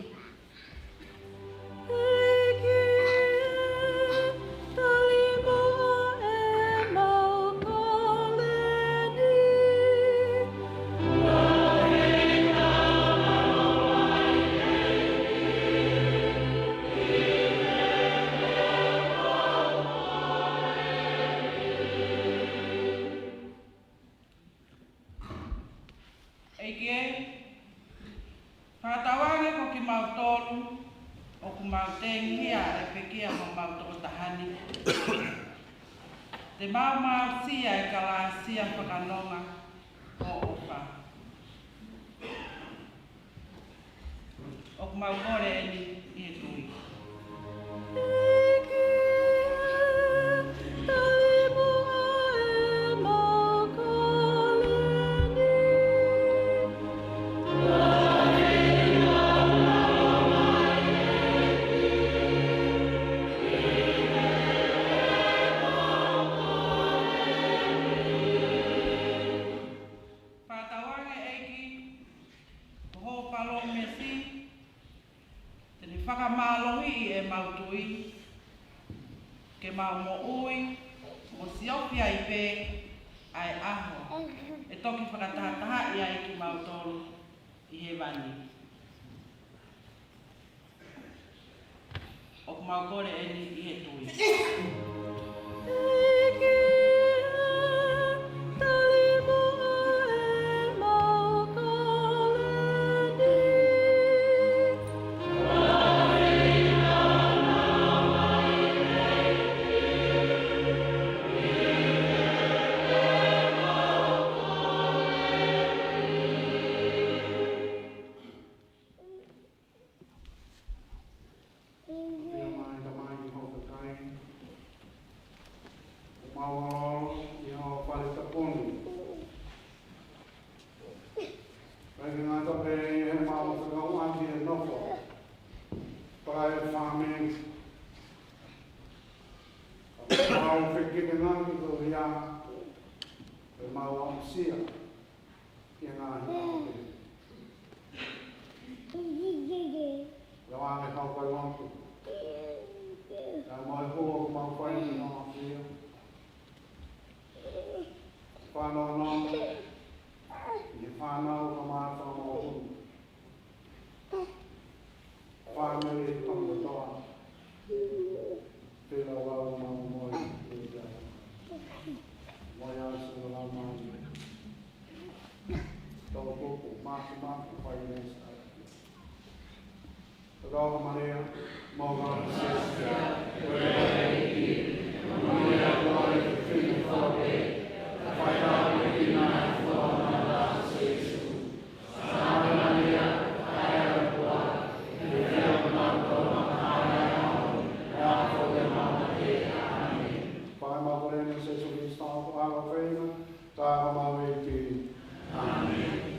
ʻEiki, fakatauange ko kimautolu ʻoku mau tengihia ʻa e pekia mo mau tokotaha ni. Te mau maʻu ʻa e kalāsia fakanonga mo ʻofa. ʻOku mau kole eni ʻi he tui. Fakatauange ʻEiki, ko hoʻo palōmesi, te ne fakamālohiʻi ʻemau tui, ke mau moʻui, mo siofi ai pē ʻa e ʻaho ʻe toki fakatahatahaʻi ai kimautolu ʻi hēvani. ʻOku mau kole eni ʻi he tui. ʻAfio mai Tamai ʻi hoʻo kakai. ʻOku mau ʻalu ʻi hoʻo fale tapu ni. ʻIkai ke ngata pē ʻi heʻemau fekauʻaki he nofo, pea ʻi he fāmili. Ka mau fekete ngaki ko ia, ʻemau aʻusia ki he ngaahi ʻaho kehe. Ia vane kau kai wantu. Ia mo e hoa ʻoku mau fai ni ʻo ʻafio. Fānau nau, ʻi he fānau ka mata mau hunu. Fāmili ʻi he tangata. Pela lau mau moe, ʻe ia. Moe ʻa e sula lau mau. Tau koko, māku, māku, fai nei sa. Tau Maria, mau ka. Fai mau kole eni ʻia Sīsū Kalaisi, ko ho ʻAlo pē ia, ko homau ʻEiki. ʻĀmeni.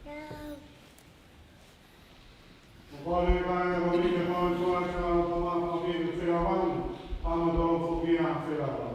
Ko e kakai ko eni ke mau tuai sa o tama ko ki te fea vang, a ma tau fukia fea vang.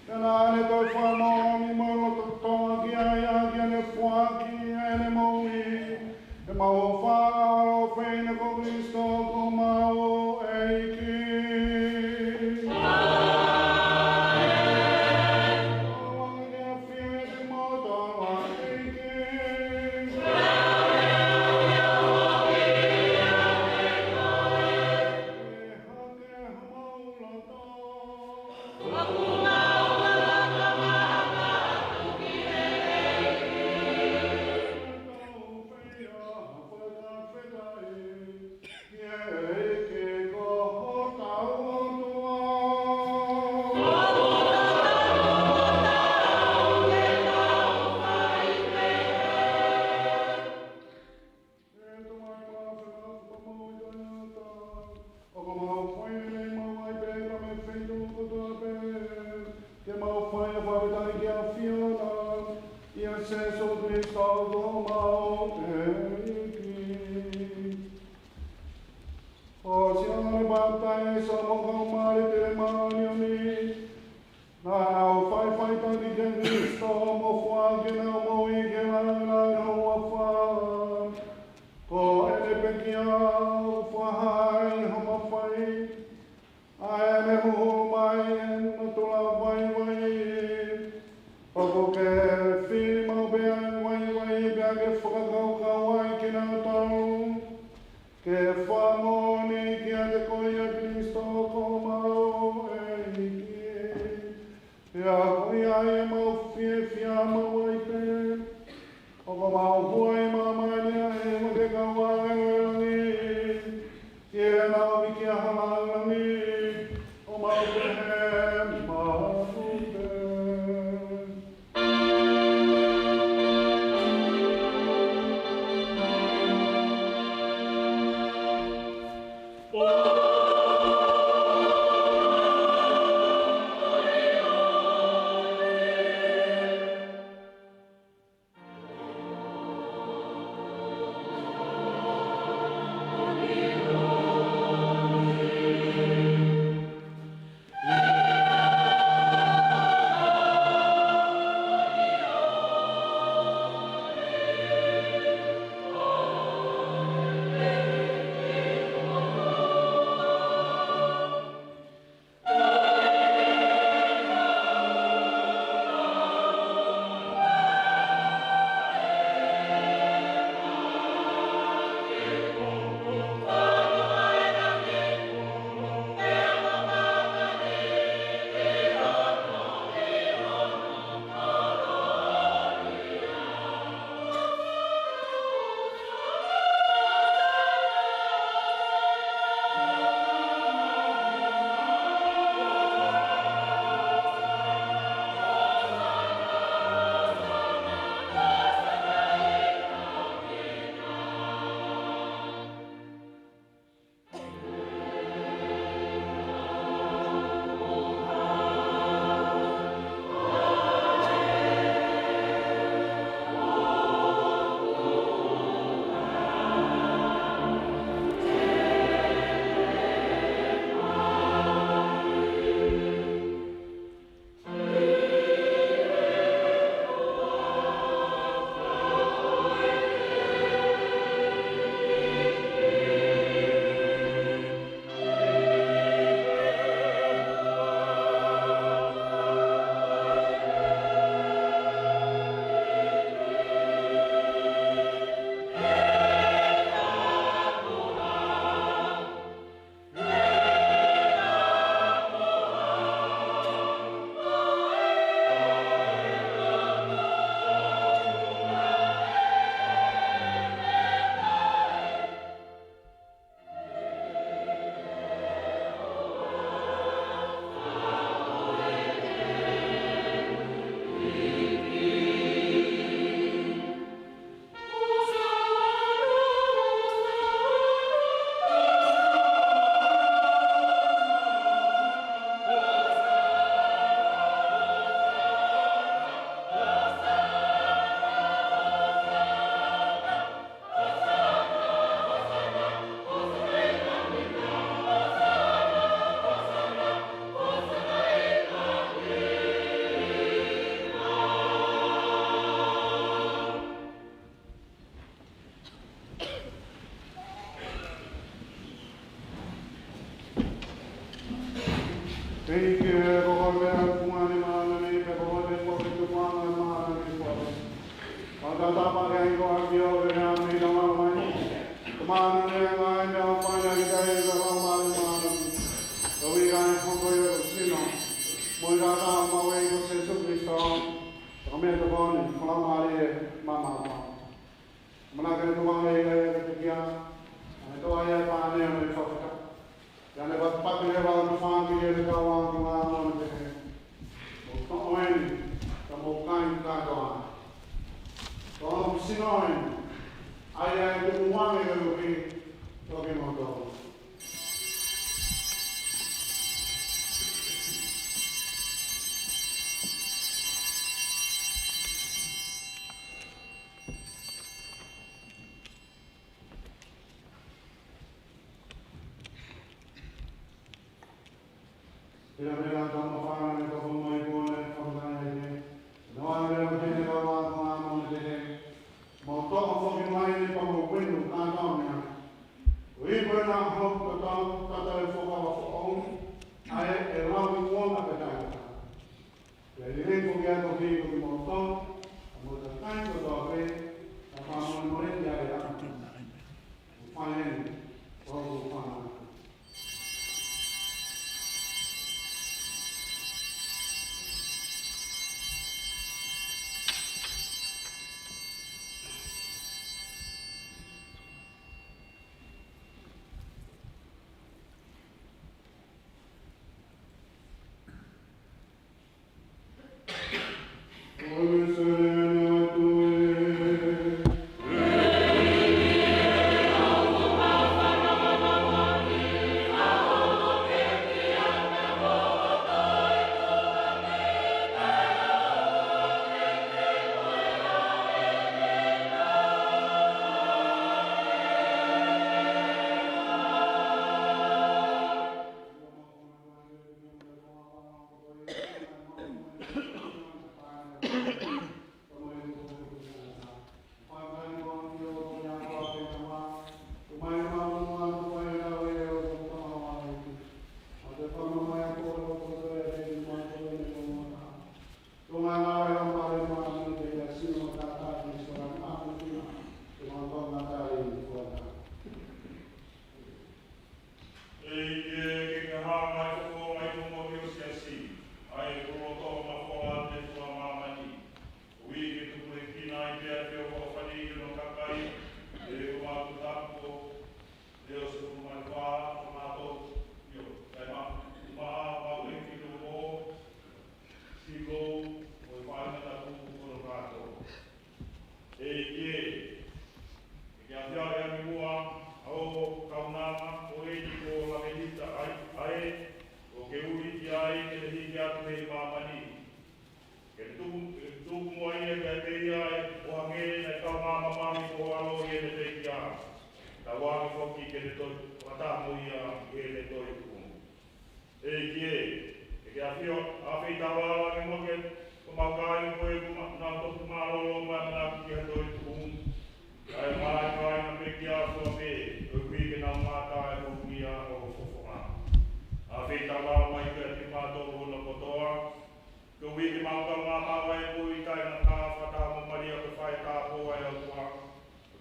Pea naʻa ne toe fakamoʻoni mo loto-toʻa ki ai ʻaki ʻene foaki ʻene moʻui. Ke mau ʻofa ʻo fēfē ko Kalaisi ko homau ʻEiki. Ke fie te moto ʻa ʻEiki. Ke hake homau loto. ʻE Tamai māfimafi, ʻoku mau ʻi he taʻengata. ʻOku mau fai lelei maʻu ai pē ka mei he feituʻu kotoa pē, ke mau fai ʻa e fakafetaʻi ki he ʻAfiona, ʻia Sīsū Kalaisi ko homau ʻEiki. Ko Sione Papitaiso mo e kau mali tele māʻoniʻoni, naʻa nau faʻifaʻitaki kia Kalaisi mo foaki ʻenau moʻui ke lāngilangiʻi ho huafa. Ko ʻene pekia ʻoku fakahā ʻi hoʻo mafai, ʻa ʻene huhu mai ʻi he natula vaivai. ʻOku ke fili maʻu pē ʻa e vaivai pea ke fakakaukau ai kinautolu ke fakamoʻoni kiate koe ʻia Kalaisi ko homau ʻEiki. Pea ko ia ʻoku mau fiefia maʻu ai pē, ʻoku mau hū ʻi māmani ʻa e ʻofa ke kau ai ʻa e langi, ʻi heʻenau ʻomi ki ai ha lāngilangi, ʻoku mau pehē maʻu pē. Tapa ke ai ko aki o ke rea mi na mano mai. Ko mano ne anga ai mea o pai ai kai ka lau mano mano. Ko wi kai hoko i o sino. Mo i rata ma wei ko Sesu Kristo. Ko me to koni, ko la mari e mama ma. Mana ke to ma wei kai ke te kia. Ane to ai e pa ne me fakata. Ia ne patipati leva ʻa e fāmili ʻo e kau ākonga Māmonga Motuheke. Mou toʻo eni, ka mou kai kātoa. Ko hoku sino eni, ʻa ia ʻe tuku ange ke uki, toki moutolu. Pea pea tau mafana ne ka fomai kone ka fomai ai ke. Noa pea pea ne ka wā kua mo ne te he. Mo tō foki mai ne pa mo winu ka tau mea. Ui koe na hau ka tau ka tau e foka wa foʻou. Ai e lau i kuonga pe tai. Pea lelei foki atu ki he kimoutolu, ʻa mo takai kotoa pē, ʻa pā molemole ki ai ʻa. Mo fai eni, ʻo mo fana. ʻEiki, ke ke hanga ʻo fokotuʻu mai ʻa e moʻui ʻo e siasi, ʻa ia ko e loto mafola ʻo e māmani. Ui ke tupulekina ai pē ʻa e ʻofa ʻi hono kakai, ʻe ko mātou tapu, ʻe ʻo se kumani pā, ko mātou, ʻio, kae ma, ma, ma, ʻEiki, ʻo, Silo, ʻo e fāinga tapu, ko hono kātoa. ʻEiki, ke ke ʻafio ʻi muʻa ʻo e kaunanga, ko eni ko Lamelita ʻa e, ʻa e, ʻo ke ui ki ai ke hiki atu mei māmani. Ke tuku, ke tuku muʻa ia ke pehē ai, ʻo hangē naʻe kaungā mamahi ko ho ʻAlo ʻi heʻene pekia. Tauange foki ke ne toe fakataha mo ia ʻi heʻene toetuʻu. ʻEiki, ke ke ʻafio, ʻafio ʻi taua ʻa e moke, ko mau kai ko e kuma, nau toki mālōlō mai ʻenau ki he toetuʻu. Kae mai kai na pekia fua pē, ko e ui ke nau mātā e moʻunga ʻo e fofonga. ʻAfio ʻi taua mai ke ʻiate kimautolu hono kotoa. Ko e ui ke mau kaungā maʻu ʻa e moʻui taʻengata fakataha mo Malia ko e fai tāpō ʻa e ʻOtua.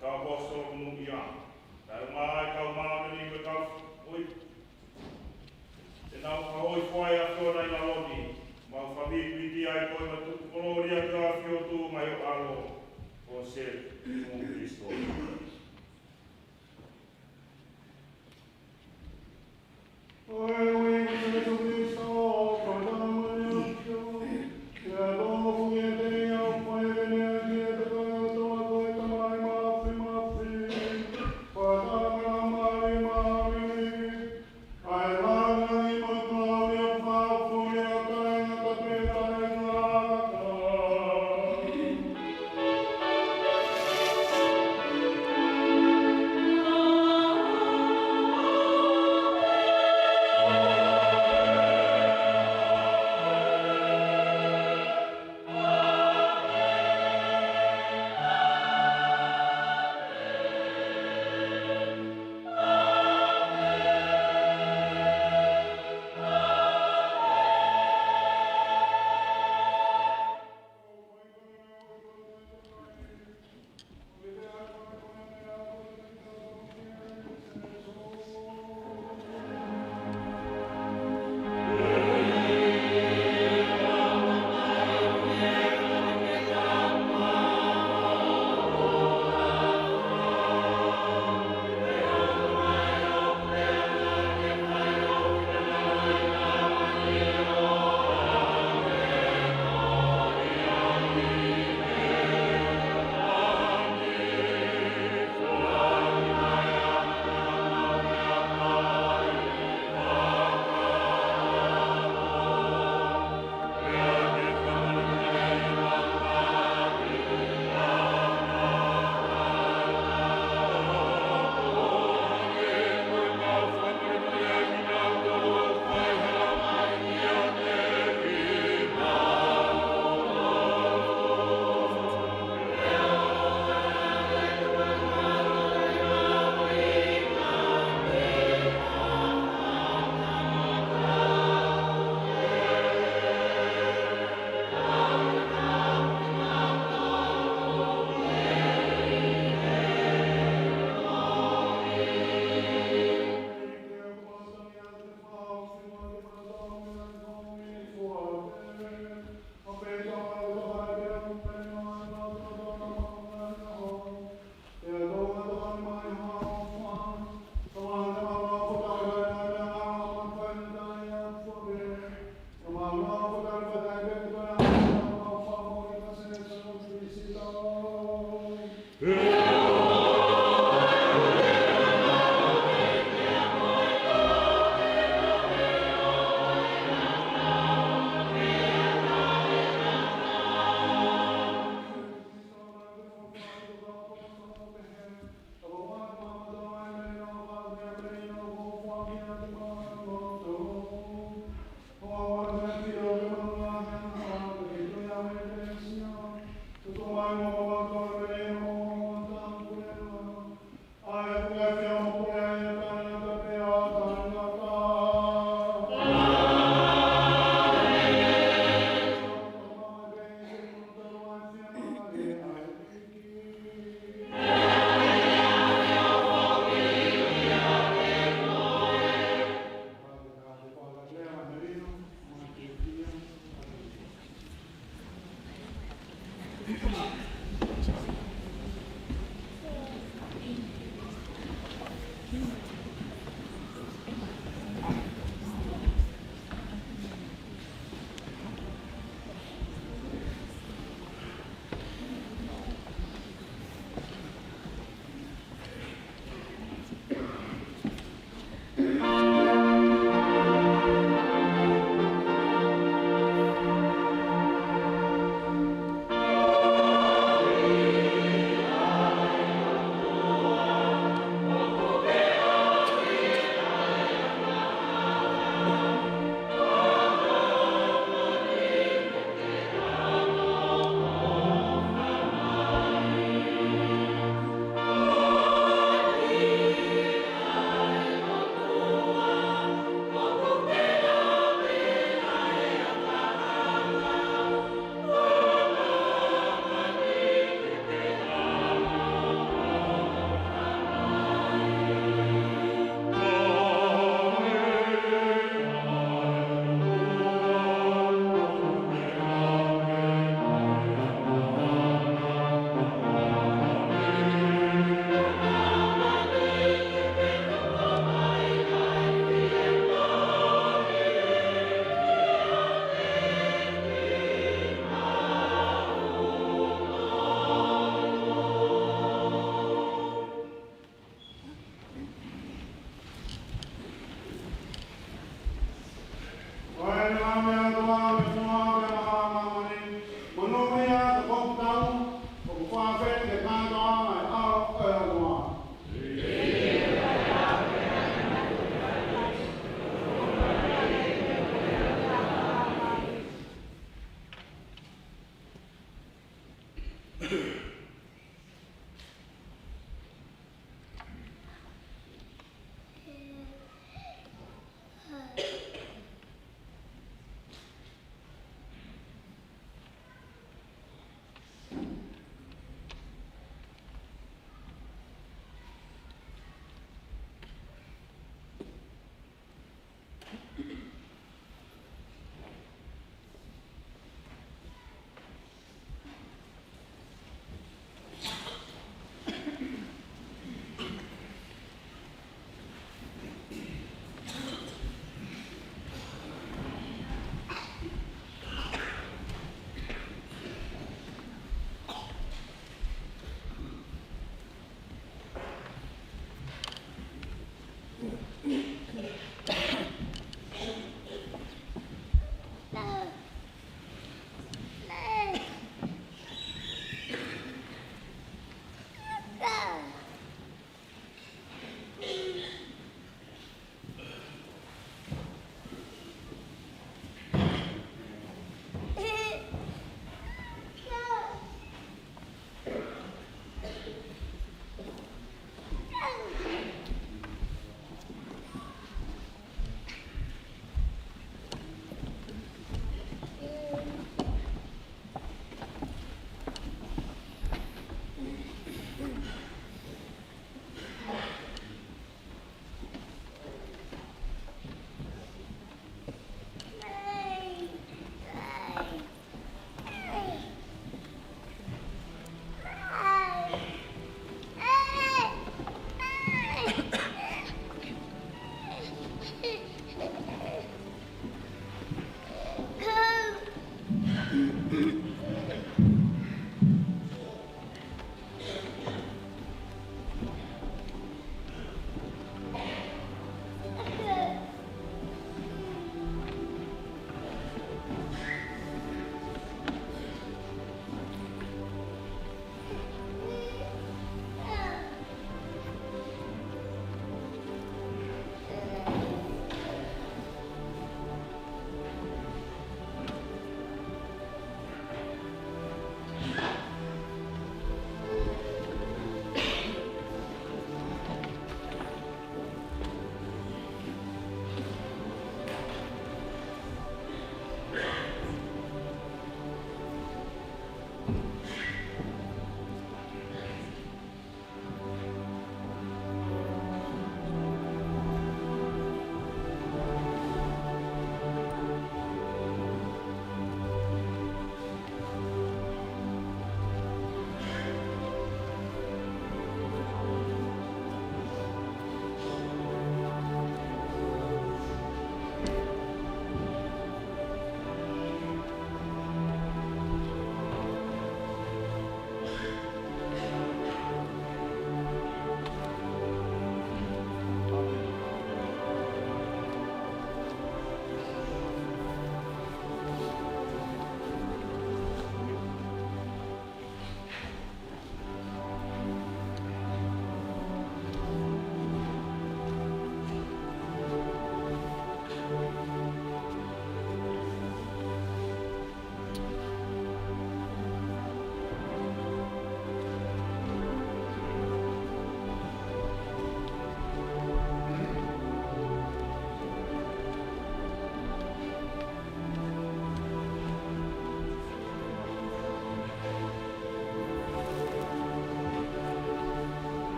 Kau ʻapositolo monūʻia. Kae ʻumaʻā e kau māʻoniʻoni ko e kau ui. Te nau ka hoi fua ʻa e ʻAfiona ʻi lalo ni. Mau fāmili ʻi ai ko e matu kolōlia ki he ʻAfio tuʻu mai ʻo e ʻAlo. Ko Sesu Kristo.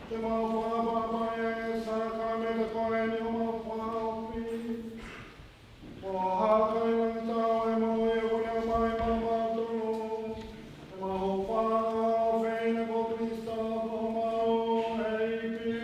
Te mau fakapapauʻi e sākalamēniti ko eni ʻo mau fakaʻosi. ʻO hāʻele ʻi langi ʻa e moʻui ʻoku ne ʻomai maʻa mautolu. Te mau fakafeʻiloaki ko Kalaisi ko homau ʻEiki.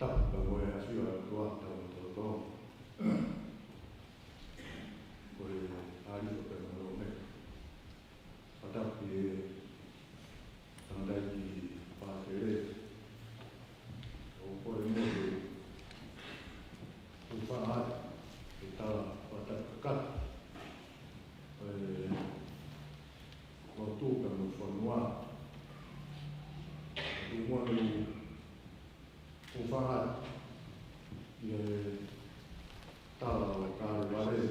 Tapu ka mo e ʻafio ʻa e ʻOtua ʻi hotau lotolotonga. Ko e ʻAlifa pea mo e Lōmeka. Fakatapu ki he tangataʻeiki Fātele. ʻOku ou kole mo e hūfanga atu ki he tala fakatapu kakato ʻo e lotu pea mo e fonua. Tuku muʻa ke u hūfanga atu ki he tala ʻo e Kalevale.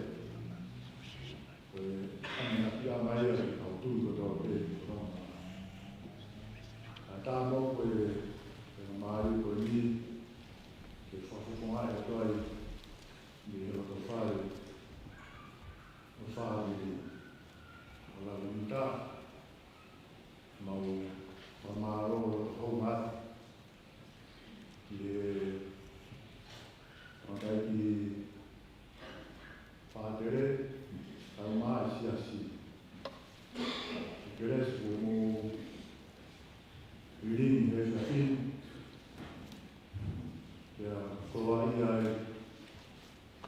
Ko e ʻamanaki ia ʻa e kau tui kotoa pē ʻi Tonga. Kae ʻatā mo e, ko e, ko e mālie ko eni ke fakafofongaʻi atu ai ʻi he lotofale ʻo e fāmili ʻo Lavimita. Mau fakamālō loto houngaʻia ki he tangataʻeiki Fātele, kae ʻumaʻā e siasi. Kelesi kuo mou lilingi he efiafi ni, pea koloaʻia ai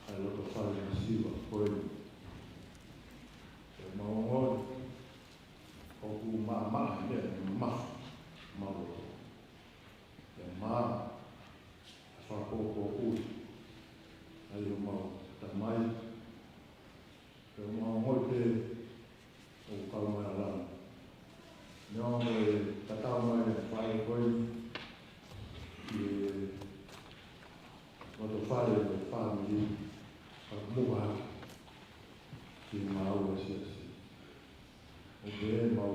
ʻa e lotofale masiva ko eni. Pea mau ongoʻi ʻoku maʻamaʻa e meʻa, mamafa homau loto. Pea maʻa e fakapoʻupoʻuli ʻa e ʻOtua, mau tamai. Pea mau ongoʻi pē ʻoku kau mai ʻa langi. Neongo e tatau mai e faʻē ko eni ʻi he lotofale ʻo e fāmili, ka ʻoku muʻa hake ki he ngāue ʻa e siasi. ʻOku pehē mau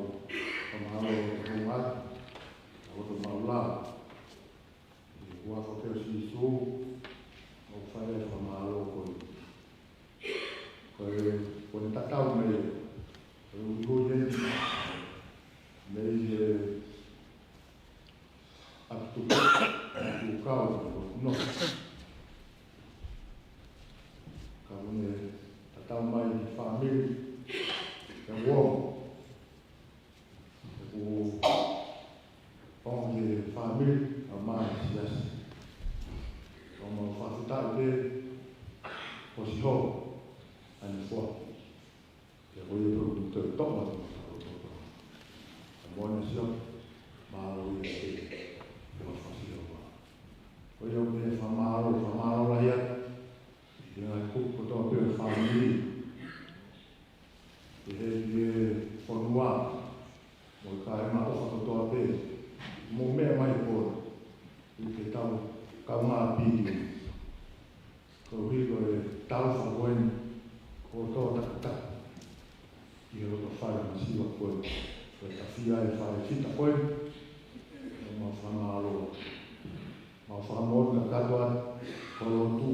fakamālō loto houngaʻia atu, ʻa e loto mau lava. ʻI he huafa pē ʻo Sīsū, ʻoku fai ai e fakamālō ko eni. Ko e, ko ʻene tatau mai ē, ko e uliuli eni mei he ʻapi tupu, ʻapi tupu kau, ko no. Ka ʻoku ne tatau mai ki he fāmili, ki he uongo. ʻOku ongo ki he fāmili, kae ʻumaʻā e siasi. Ka mau fakafetaʻi pē, ko Sihova ʻa ʻene foaki. Pea ko ia pē ʻoku tau toʻo atu ʻa hotau loto. Ka mo ʻene sio, mālō ia pē, ko e fakasio. Ko ia ʻoku ne fakamālō, fakamālō lahi atu ki he ngaahi kupu kotoa pē ʻo e fāmili. Pehē ki he fonua, mo e kāinga ʻofa kotoa pē, mou meʻa mai ʻo kole, ʻi heʻetau kaungāʻapi ni. Koeʻuhi ko e tau fakamoʻoni ʻo tō takitaha ʻi he lotofale masiva ko eni, ko e tafiʻa e fale fita ko eni, ʻoku mau fakamālō. Mau fakamoʻoni kakato atu, ko e lotu,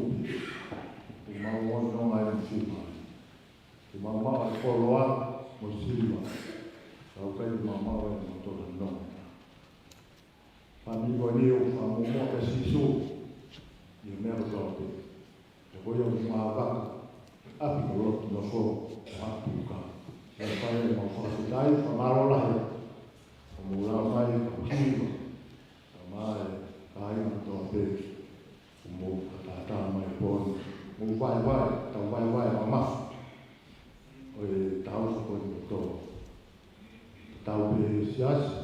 ʻoku mau ongoʻi nonga e mafima. Ke mau maʻu e koloa mo e siliva, ka ʻoku ʻikai ke mau maʻu e mau tola nonga. Fāmili ko eni ʻoku fakamuʻomuʻa kia Sīsū ʻi he meʻa kotoa pē. He ko ia ʻoku māvaka ʻapi ko lotu nofo ʻo haʻu Mau fakafetaʻi, fakamālō lahi. Ko mou lava mai, ko hiva. Tamai, kāinga kotoa pē. Ko mou kātaki mai pō ni. Mou vaivai, tau vaivai, mamafa. Ko e tau fako ni kotoa. Tau pē siasi.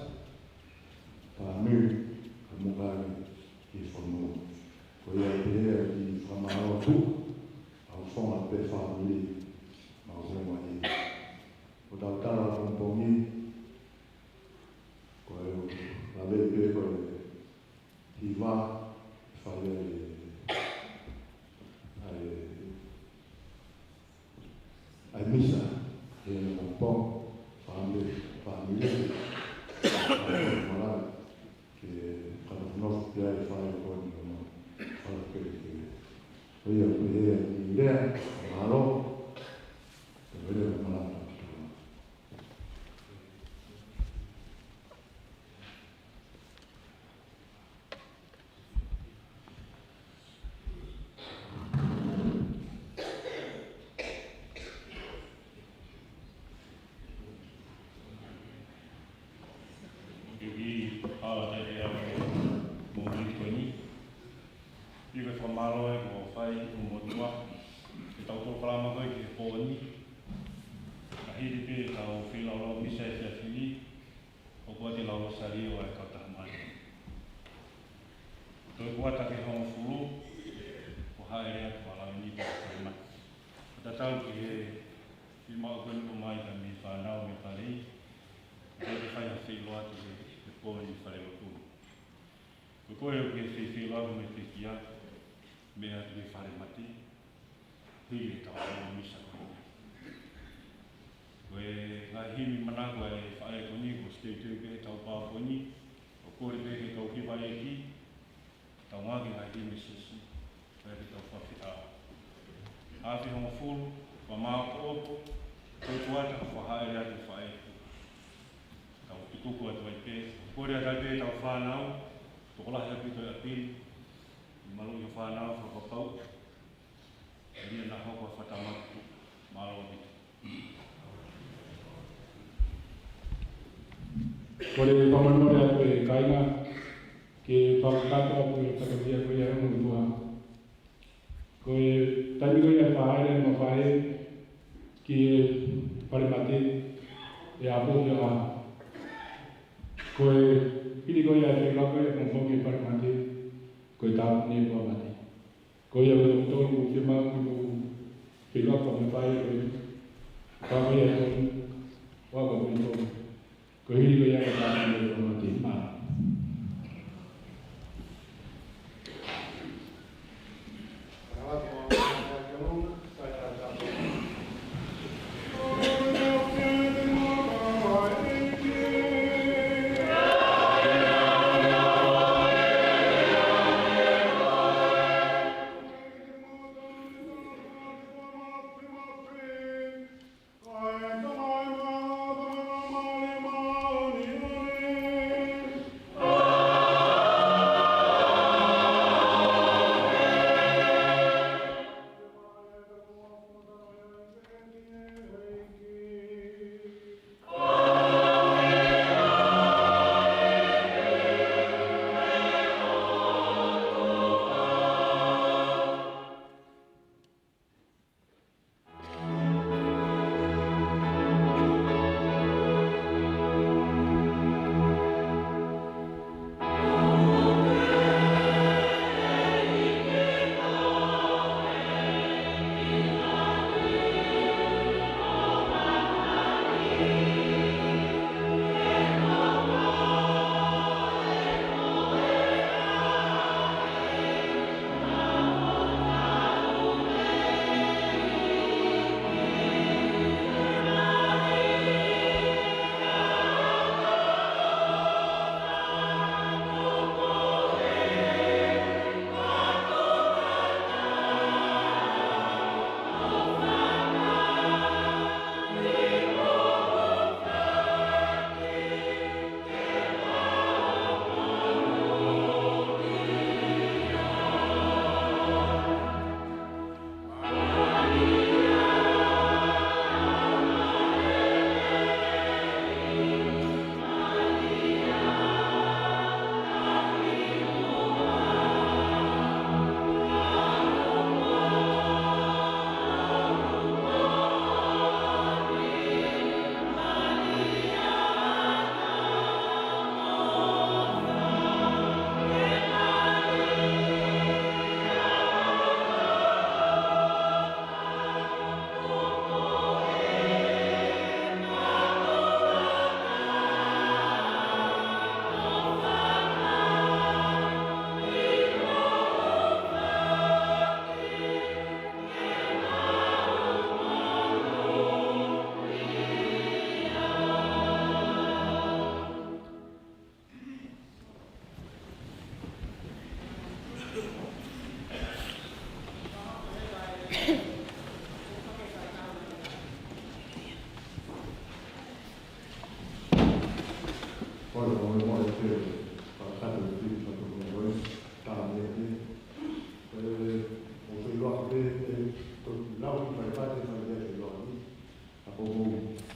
Fāmili, ka mokali ki fonua. Ko ia pē ʻoku ou fakamālō atu, ʻa e fonga pē fāmili, mau fonga ʻi. Ko ʻetau tala pongipongi, ko e lave pē ko e hiva, fai ai, ai, ʻa e misa, he pongipongi, fāmili, fāmili, fāmili, ke fakanofonofo ki ai fai ko ni no, fai ke ke. Ko ia pē ʻi lea, mālō, ke vele mālō. Ke ki hala tai ea mo mei ko ni. Ke fakamālō e ko fai ʻo motuʻa. Ke tau polokalama ko e ki he pō ni. Ka hili pē tau feilaulau misa e fiefia ni. ʻOku ʻi ai e lau salio ʻa e kau tamaiki. Toe kuata ke hongofulu, ko haʻele atu ʻa Lavini pea ko e mate. Ko tatau ki he fiemaʻu ko eni ʻoku ʻomai ka mei fānau mei fale. Ko e fai ha feiloaki he, he pō ni fale lotu. Ko koe ʻoku ke fei feiloaki mo e pekia, mei atu ki fale mate. Hili e tau lau misa ko eni. Ko e ngaahi himi manako ʻa e faʻē ko eni, ko e teuteu pē ʻetau pā ko eni, ʻo kole pē ke tau kipa ʻEiki, tau ngāueʻaki e ngaahi himi sesi, ko e ke tau fakafetaʻi. Afe hongofulu, fakamāʻopoʻopo, ko e kuata, fakahaʻele atu faʻē. Tau tukuku atu ai pē, kole atu ai pē ʻetau fānau, tokolahi ʻaupito e ʻapi ni, ʻi malu ʻi he fānau, fakapapau, ʻe lia na hoko ʻa fatamaki, mālō ʻaupito. Kole fakamolemole atu e kāinga, ke fakakakato atu e fatongia ko ia ʻa e ongo motuʻa. Ko e taimi ko ia ʻe fāʻele ʻa e mafai ki he fale mate ʻe ʻapo ia. Ko e hili ko ia ʻe feiloaki ko ia pongipongi ki he fale mate, ko e tāpuni ʻa e mate. Ko ia ʻoku tonu ke mau ki mo feiloaki mo e fai ko e fai ko ia ʻe tonu, ʻo ʻapo ʻa e pongipongi. Ko e hili ko ia ʻe tāpuni ʻa e mate. Mālō.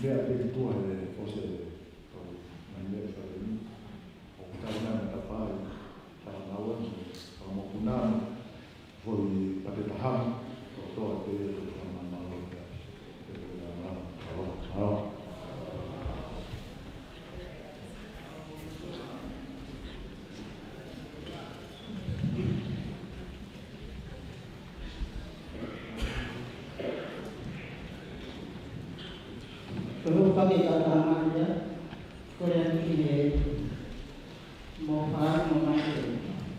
Pea te ki tua e fose, tau mai mea sa teni, ʻo tau mai na tapai, tau na wan, tau mo kuna, foli pate taha, ʻo toa te, ʻo toa na na lo, te, te, te, te, te, te, te, te, te, te, te, Ko e hoko pake ka ta mai ia, ko e aki he mo fai mo mai,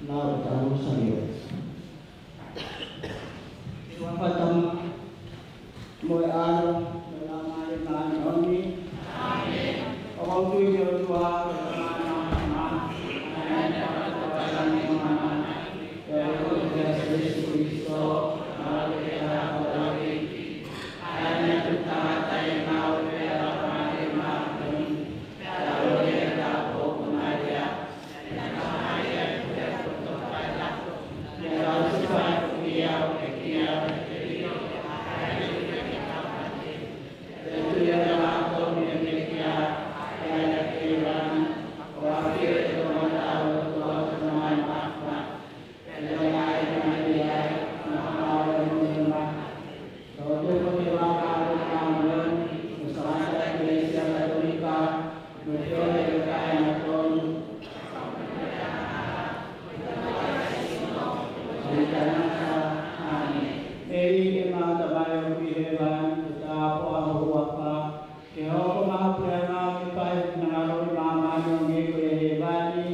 lau ta lo sa yo. Ua fai tama, mo e ʻAlo, mo e Laumālie Māʻoniʻoni. ʻAmeni. ʻOku ou tui ki he ʻOtua, ko e Tamai maʻa, ʻa e ʻOtua ʻo langi mo māmani. Pea ko e ʻEiki ko Sīsū Kalaisi, ʻa e ʻOtua ʻo e ʻEiki. ʻA ia naʻe tuku tangata ʻi he ngāue pea Laumālie Māʻoniʻoni. Pea ʻalu ia ʻo tāpuakiʻi ʻa Malia. ʻEiki, ʻemau Tamai ʻoku ʻi hēvani, ke tāpuhā ho huafa, ke hoko mai ho puleʻanga, ke fai ho finangalo ʻi māmani ʻo hangē ko ia ʻi hēvani.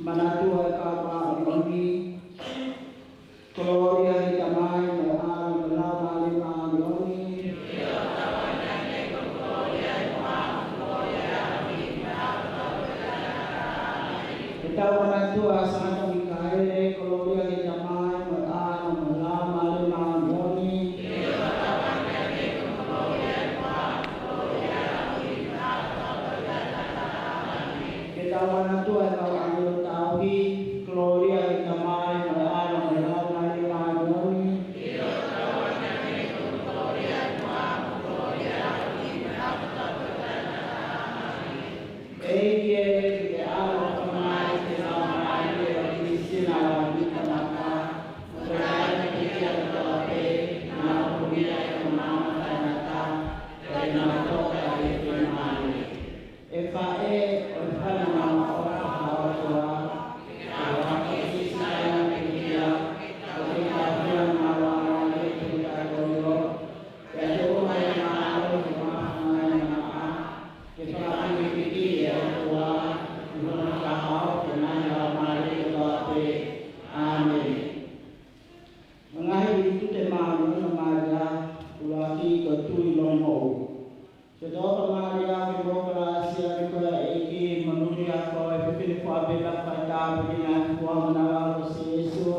Manatuʻi ʻa e kau māʻoniʻoni. Kolōlia ki he Tamai, mo e ʻAlo, mo e Laumālie Māʻoniʻoni. Ke tau manatuʻi ʻa Sangata Mikaele, kolōlia ki he Tamai, mo e ʻAlo, mo e Laumālie Māʻoniʻoni. Ke tau manatuʻi ʻa e kau ʻāngelo tauhi, kolōlia ki he Tamai, mo e ʻAlo, mo e Laumālie Māʻoniʻoni. ʻEiki, ke ke ʻaloʻofa mai ki he laumālie ʻo e Kilisitiane ʻi he ngaahi ʻaho ni, mo e kakai ʻi he ʻaho ni kotoa pē, ke nau ʻi he maama taʻengata, pea ke nau toka ʻi he fiemālie. ʻE faʻē, ʻoku fai ʻemau ʻofa ki he ʻOtua, ke ke ʻaloʻofa mai ki he Kilisitiane, ke ke ʻaloʻofa mai ki he ʻOtua, ke ke ʻaloʻofa mai ki he ʻOtua, ke fakaʻapaʻapa ki he ʻOtua, ki hono kahaʻu, ki he ngaahi laumālie kotoa pē. ʻĀmeni. Ngaahi Vītute Māʻoniʻoni ʻa Malia, ʻuluaki ko e tui longomoʻui. Siʻoto Malia, ʻoku mo kalāsia, ʻoku ʻiate koe ʻa e ʻEiki, monūʻia koe ʻi he fefine kotoa pē, pea ʻoku faitāpuekina ʻa e fuʻu ʻamanaki ko Sīsū.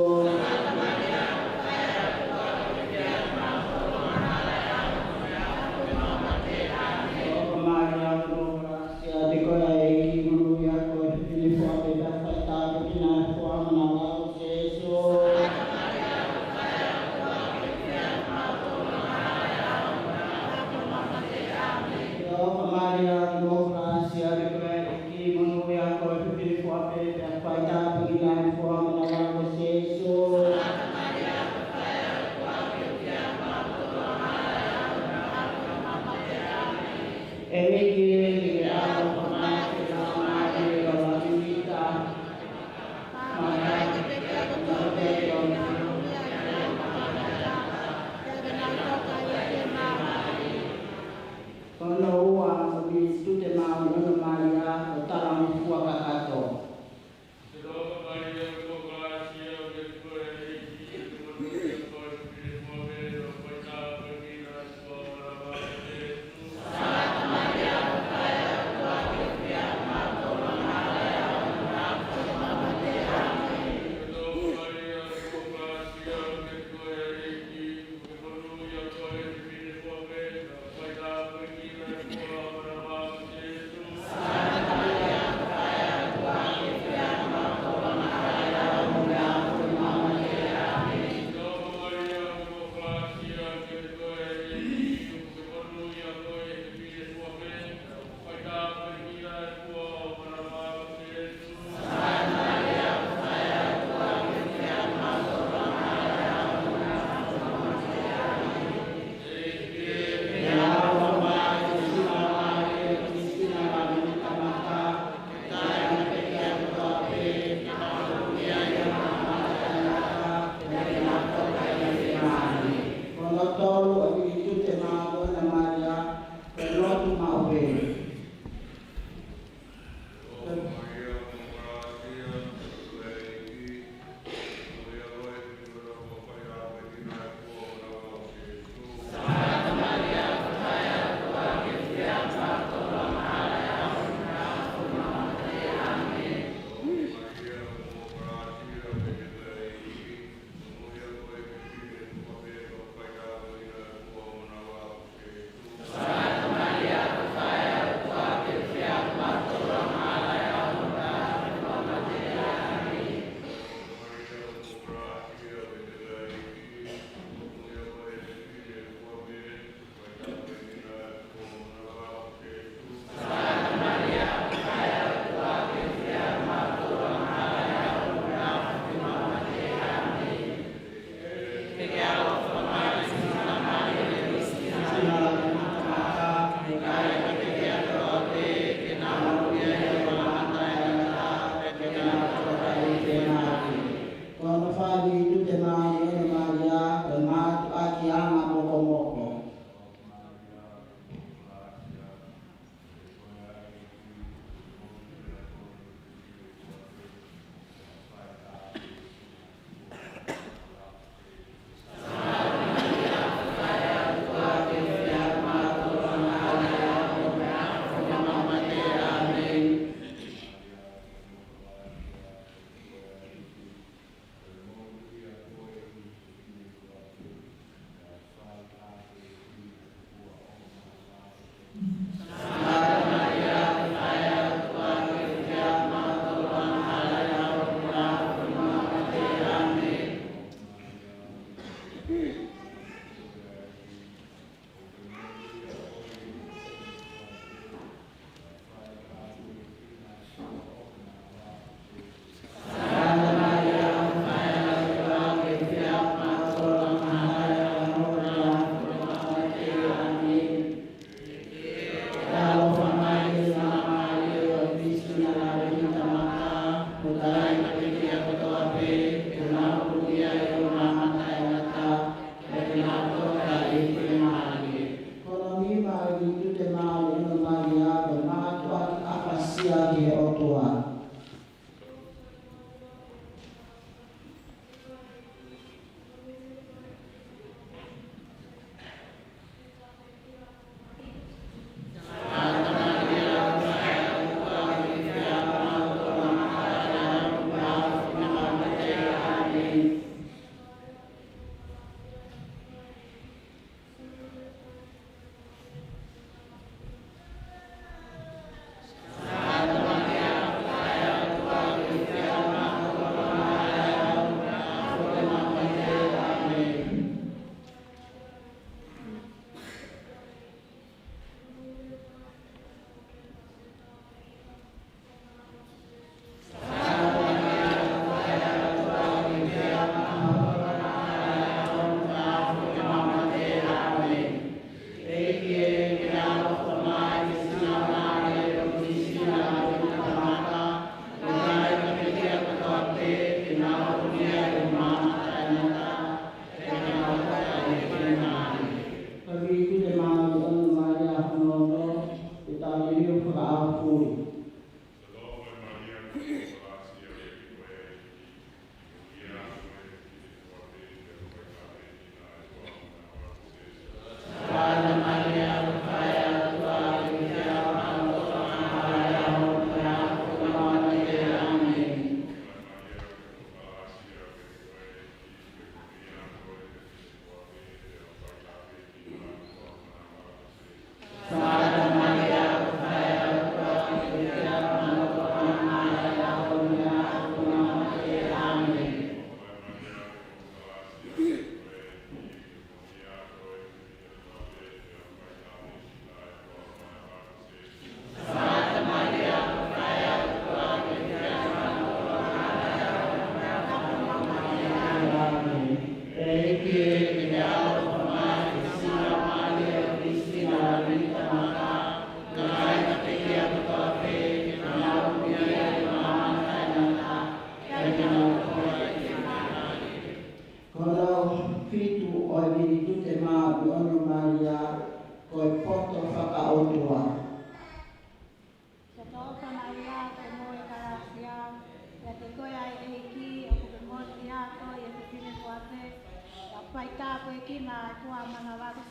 Siʻoto Malia, ʻoku mo kalāsia, ʻoku ʻiate koe ʻa e ʻEiki, monūʻia koe ʻi he fefine kotoa pē, pea ʻoku faitāpuekina ʻa e fuʻu ʻamanaki ko Sīsū. Siʻoto Malia, ʻoku mo kalāsia, ʻoku ʻiate koe ʻa e ʻEiki, monūʻia koe ʻi he fefine kotoa pē, pea ʻoku faitāpuekina ʻa e fuʻu ʻamanaki ko Sīsū. ʻEiki, ke ke ʻaloʻofa mai ki he laumālie ʻo Lavita. Hono ua, ko e Vītute Māʻoniʻoni ʻa Malia, ko e talangofua kakato.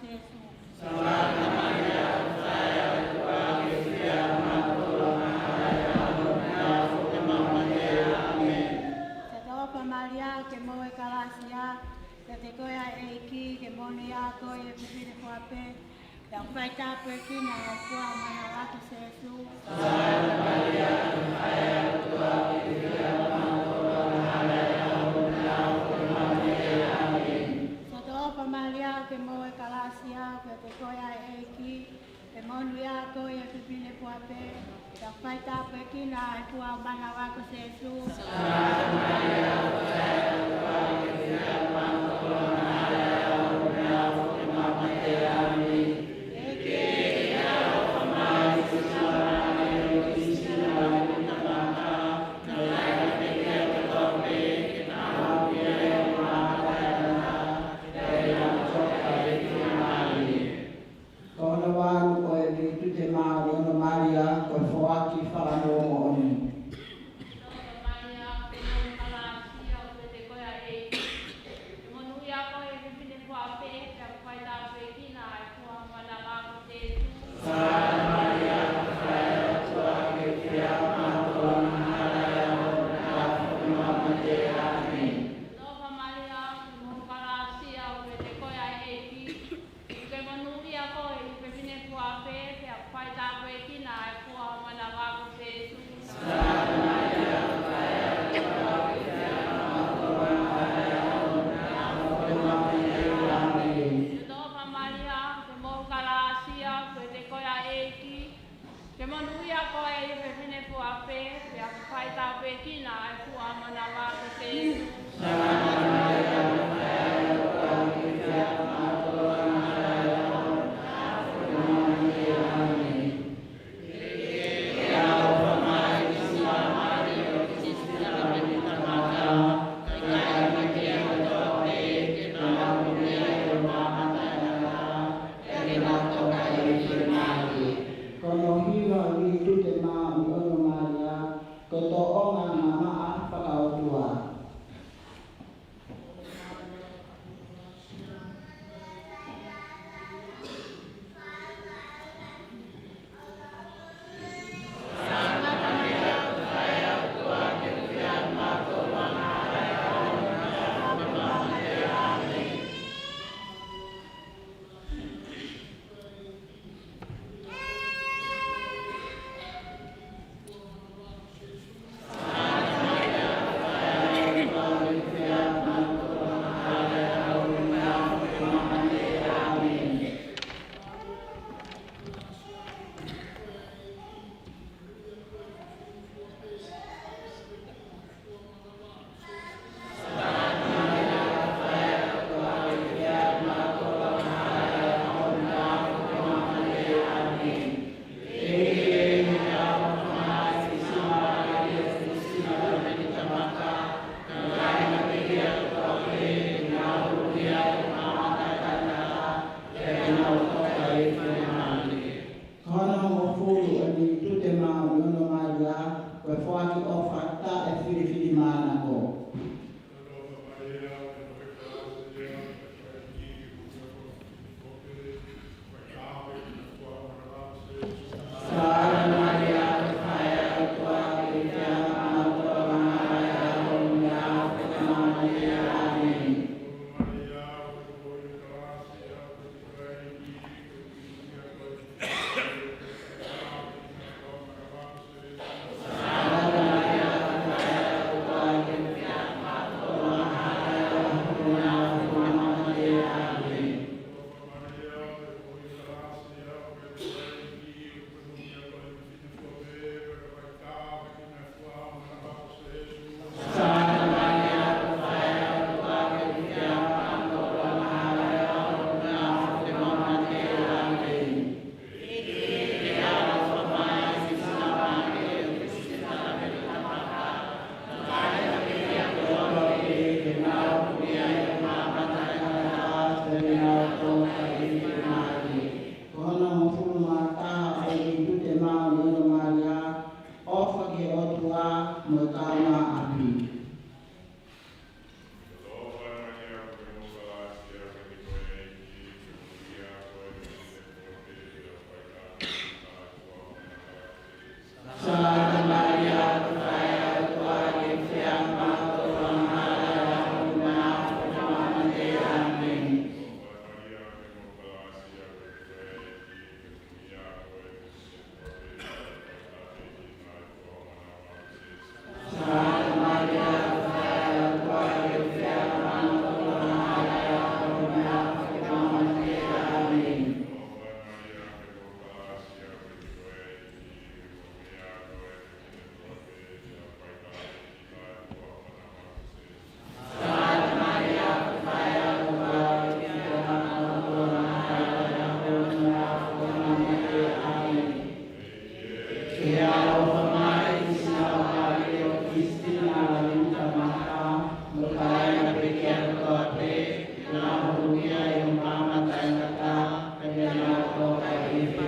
Sēsū. Siʻoto ʻofa Malia, ʻoku ke maʻu ʻa e kalasia, ʻoku ʻiate koe ʻa e ʻEiki, ʻoku ke monūʻia koe ʻi he fefine fua pē, pea ʻoku faitāpuekina ʻa e fua ʻo ho manava ko Sēsū. Siʻoto ʻofa Malia, ʻoku ke maʻu ʻa e kalasia, ʻoku ʻiate koe ʻa e ʻEiki, ʻoku ke monūʻia koe ʻi he fefine fua pē, pea ʻoku faitāpuekina ʻa e fua ʻo ho manava ko Sēsū. Ko hono ua ʻeni ko e Vītute Mā ʻo e Ono Malia, ko e foaki fakamoʻoni. Siʻoto ʻofa Malia, ʻoku ke maʻu ʻa e kalasia, ʻoku ʻiate koe ʻa e ʻEiki, ʻoku ke monūʻia koe ʻi he fefine fua pē, pea ʻoku faitāpuekina ʻa e fua ʻo ho manava ko Sēsū. Siʻoto ʻofa Malia, ʻoku ke maʻu ʻa e kalasia, ʻoku ʻiate koe ʻa e ʻEiki, ʻoku ke monūʻia koe ʻi he fefine fua pē, pea ʻoku faitāpuekina ʻa e fua ʻo ho manava ko Sēsū. Siʻoto ʻofa Malia, ʻoku ke maʻu ʻa e kalasia, ʻoku ʻiate koe ʻa e ʻEiki, ʻoku ke monūʻia koe ʻi he fefine fua pē, pea ʻoku faitāpuekina ʻa e fua ʻo ho manava ko Sēsū. Ko hono hiva ʻa e Vītute Mā ʻo e Ono Malia, ko e tōʻonga maʻamaʻa fakaʻotua.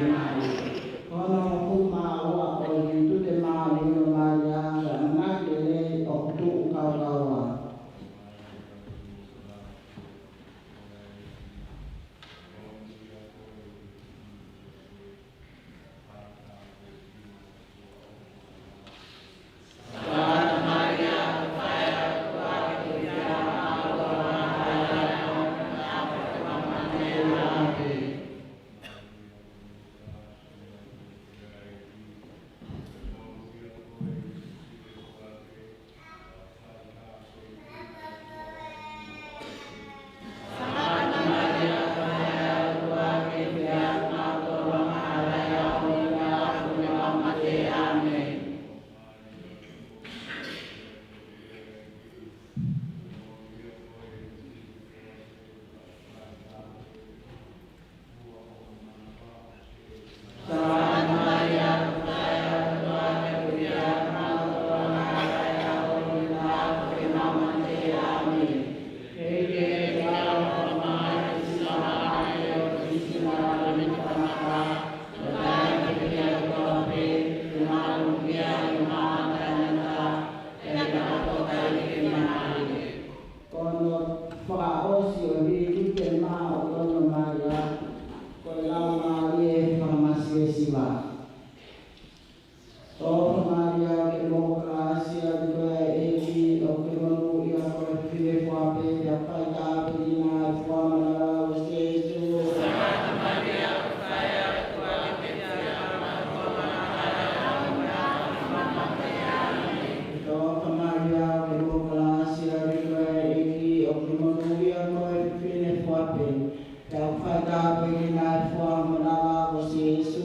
Ko hono hū mā ua ʻo e Vītute Māʻoniʻoni ʻo Malia, ʻa e ʻamanaki lelei ʻoku tuʻu kaukaua. Ko hono fakaʻosi ʻo e Vītute Māʻoniʻoni ʻo Malia, ko e Laumālie Fakamasiesiva. Tofa Malia, ʻoku ke mo kalāsia, ʻoku ke ʻi he ʻEiki, ʻoku ke monūʻia koe ʻi he fefine kotoa pē, pea ʻoku fai tāpuekina ʻa e fua manava ko Sīsū. Tofa Malia, ʻoku ke mo kalāsia, ʻoku ke ʻi he ʻEiki, ʻoku ke monūʻia koe ʻi he fefine kotoa pē, pea ʻoku fai tāpuekina ʻa e fua manava ko Sīsū.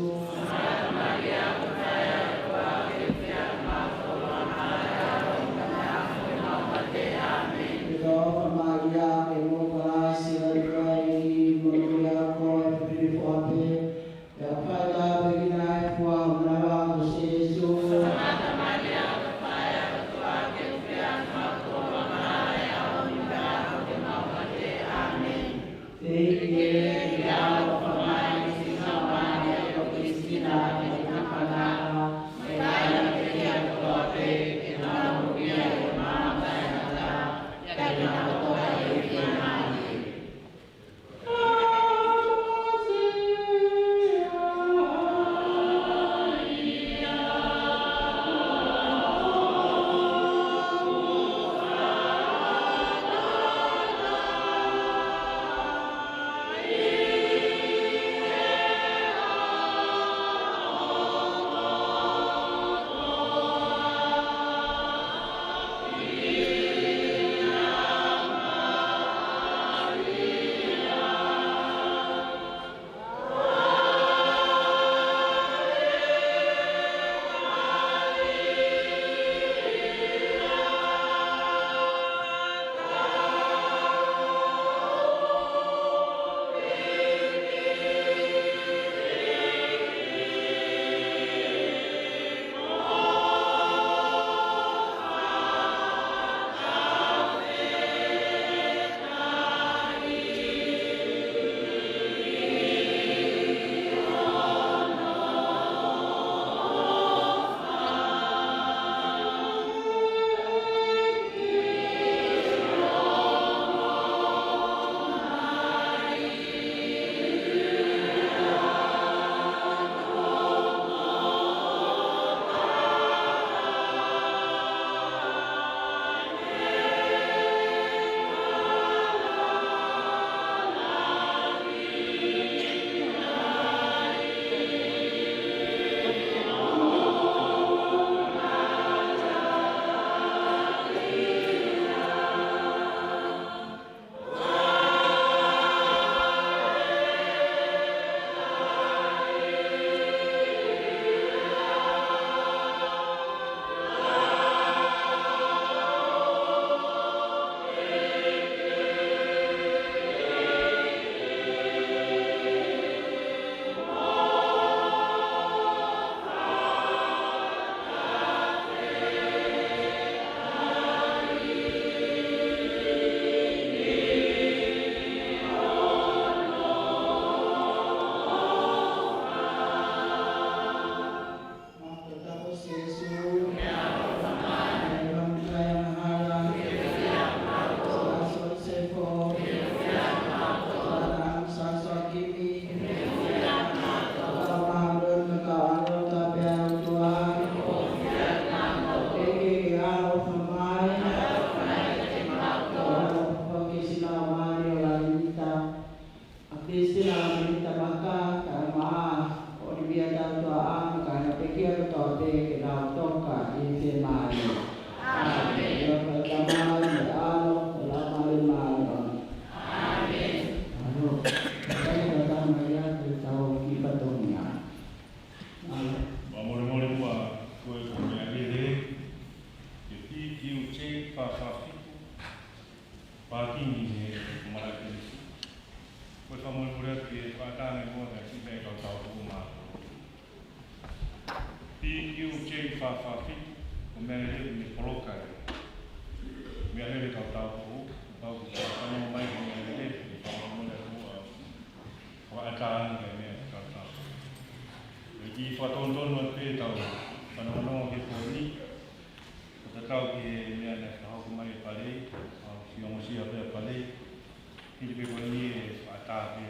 Tofa Malia, ʻoku ke mo kalāsia, ʻoku ke ʻi he ʻEiki, monūʻia koe ʻi he fefine kotoa pē, pea ʻoku fai tāpuekina ʻa e fua manava ko Sīsū. Thank you. Fafiti, ko e meʻa lelei ʻoku ne poloka ai. Meʻa lelei kau tau ko, pau ko e fanongo mai ko e meʻa lelei, ko e fanongo mai ko e fakataha ange meʻa kau tau. ʻE kiʻi fakatonutonu atu pē ʻetau fanongonongo ki he poini, ko e tatau ki he meʻa naʻe fakahoko mai ʻe Palei, ʻa e fiongosia pē ʻa Palei, hili pē ko eni ʻe fakataha pē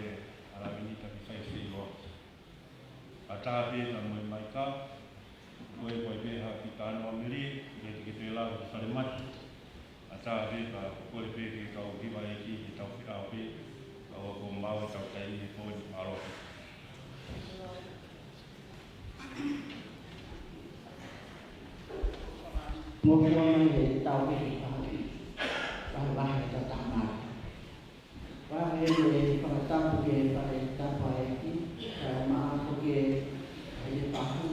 ʻa Lavenita ke fai e feʻiloaki. Fakataha pē ka mo e maika, ko e ko e pē ha kiʻi talanoa melie, ʻe te ke pē lau ki falemate. Fakataha pē ka ko e pē ke kau hiva ʻEiki ke tau feʻao pē, ka ʻoku maʻu ʻetau taimi he poini mālō. Mou kole mai ʻetau pē ke tau vahevahe ʻetau tamaiki. Vahe ʻe fakatapu ki he fale tapu ʻa e ʻEiki, kae ʻumaʻā foki ʻa e pahu,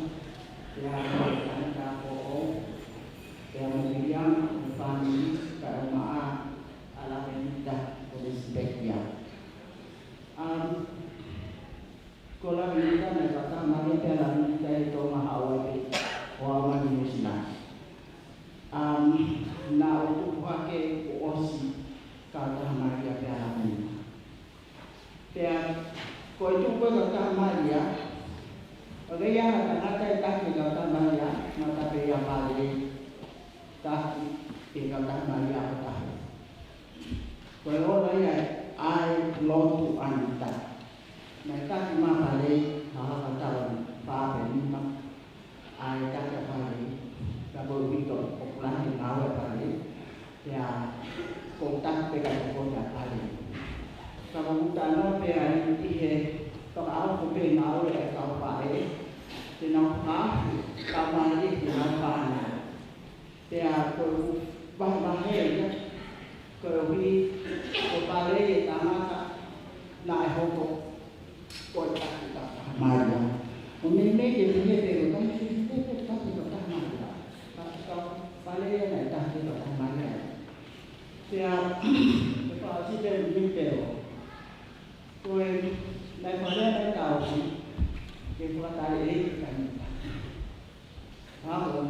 pea mo e tangata ko ʻo, pea mo Miriam, mo e fāmili, kae ʻumaʻā ʻa Lavenita, ko e sipekia. Um, ko Lavenita naʻe fakataha mai pē ʻa Lavenita ʻi Tonga, haʻu ai pē ʻo aʻu mai ki Nuʻu Sila. Um, naʻa ku tupu hake kuo ʻosi kau taha mai ia pea Lavenita. Pea, ko e tupu ko ē kau taha mai ia, ʻoku ʻi ai ha tangata ʻe taha ke kau taha mai ia, naʻe taha pē ia Palei, taha ke kau taha mai ia ʻo taha. Ko e ola ia ʻa e lotu ʻa Anita. Naʻe taki mai ʻa Palei, ha haka tau fā pe nima. ʻA e taki ʻa Palei, ka ko e vito ʻoku lahi e ngāue ʻa Palei, pea ko e taki pē ka ko e taki ʻa Palei. Ka ko e talanoa pē ʻa e ʻi he fakaʻauha pē ngāue ʻa e kau faʻē, te nau fakaʻauha, kau faʻē, te nau fānau. Pea ko e vahevahe ia, koeʻuhi ko Palei e tangata naʻe hoko ko e taki kau taha mai ia. ʻO meimei ke pehē pē ko e taki, pehē pē taki kau taha mai ia. Ka, ka Palei ia naʻe taki kau taha mai ia. Pea, ko e fakaʻosi pē mi pē ʻo. Ko e, naʻe fai ʻa e tauhi, ke fakatali ʻe he ʻEiki kia Anita. Pea ko,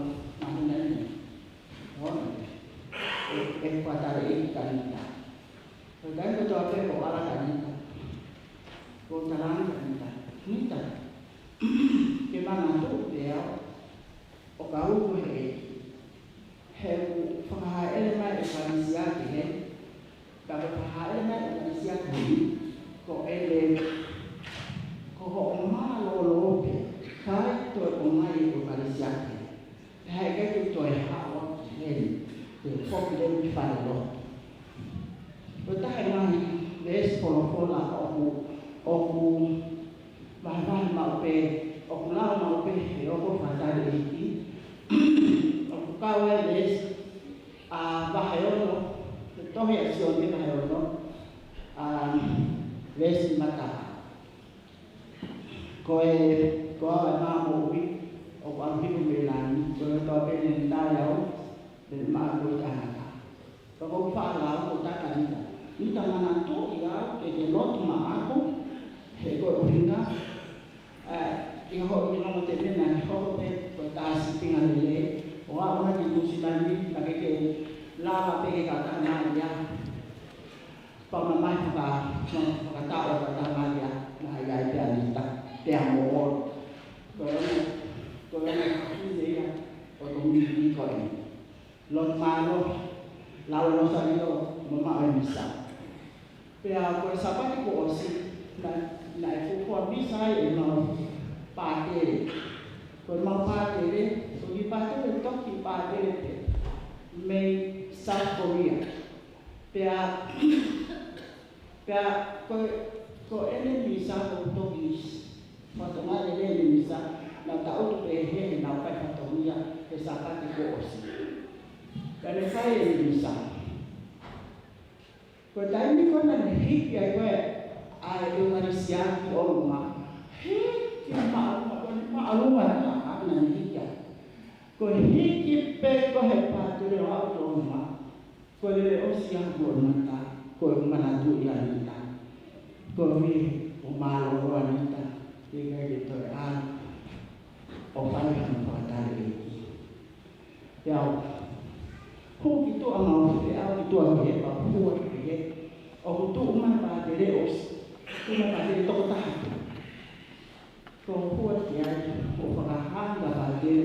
mahino eni. ʻO, ʻe, ʻe fakatali ʻe he ʻEiki kia Anita. Ko e taimi kotoa pē ʻoku ala kia Anita, ʻoku talaange kia Anita, Anita, ke manatuʻi pē au, ʻo ka uku he ʻEiki. He ʻoku fakahāʻele mai ʻe ʻEkalesia ki heni, ka ʻoku fakahāʻele mai ʻe ʻEkalesia ki heni, ko e lele, ko hoʻo mālōlō pē, ʻikai toe ʻomai ʻe ʻEkalesia ki heni. Pea heʻikai ke toe haʻu ki heni, ke foki leva ki falelotu. Ko e taha e ngaahi veesi folofola ʻoku, ʻoku vahevahe maʻu pē, ʻoku lau maʻu pē, he ʻoku fakatali ʻe he ʻEiki. ʻOku kau ai e veesi, ʻa vahe ono, he tohi ʻa Sione vahe ono, ʻa veesi mata. Ko e, ko au ʻa e mā moʻui, ʻoku ʻalu hifo mei langi, ko e toa pē naʻe tali au, mei he maʻa ʻo e tangata. Ka ʻoku ou faʻa lau ko e taki ʻa Anita. Anita, manatuʻi au ke ke lotu maʻaku, he ko e ʻuhinga, ʻa, ʻi hoʻo ʻi hono te mena, ʻi hoʻo te, ko e tā sīpinga lelei, ʻo aʻu mai ki Nuʻu Sila ni, ka ke ke lava pē ke kau taha mai ia. Pea ʻomai faka-, fakataʻo ʻa e kau taha mai ia, naʻe ʻi ai pē ʻa Anita, pea mo ʻOlo. Ko e, ko e, ko e, ko e, ko e, Lotu mālohi, lau e Losalio, mo maʻu e misa. Pea ko e Sāpate kuo ʻosi, naʻe, naʻe fuofua misa ai ʻemau pātele. Ko ʻemau pātele, ko e kiʻi pātele toki pātele pē mei South Korea. Pea, pea ko, ko ʻene misa ko e toki fatongia lelei ʻene misa, naʻa tau ʻoatu pē he, he naʻa ku fai fatongia he Sāpate kuo ʻosi. Pea ne fai ʻene misa. Ko e taimi ko ē naʻa ne hiki ai ko ē ʻa e ʻEukalisia ki ʻolunga, hiki māʻolunga, ko e māʻolunga ʻa e taha naʻa ne hiki ai. Ko e hiki pē ko ē he pātele ʻo aʻu ki ʻolunga, ko e lele ʻosi ia ʻa e mata, ko e manatuʻi ʻa Anita. Ko e ʻuhi ʻoku mālōlō ʻa Anita, ʻikai ke toe ʻalu ʻo fai hano fakatali ʻEiki. Ko e pātele toko taha. Ko e hua ki ai, ko e fakahā ʻa e pātele,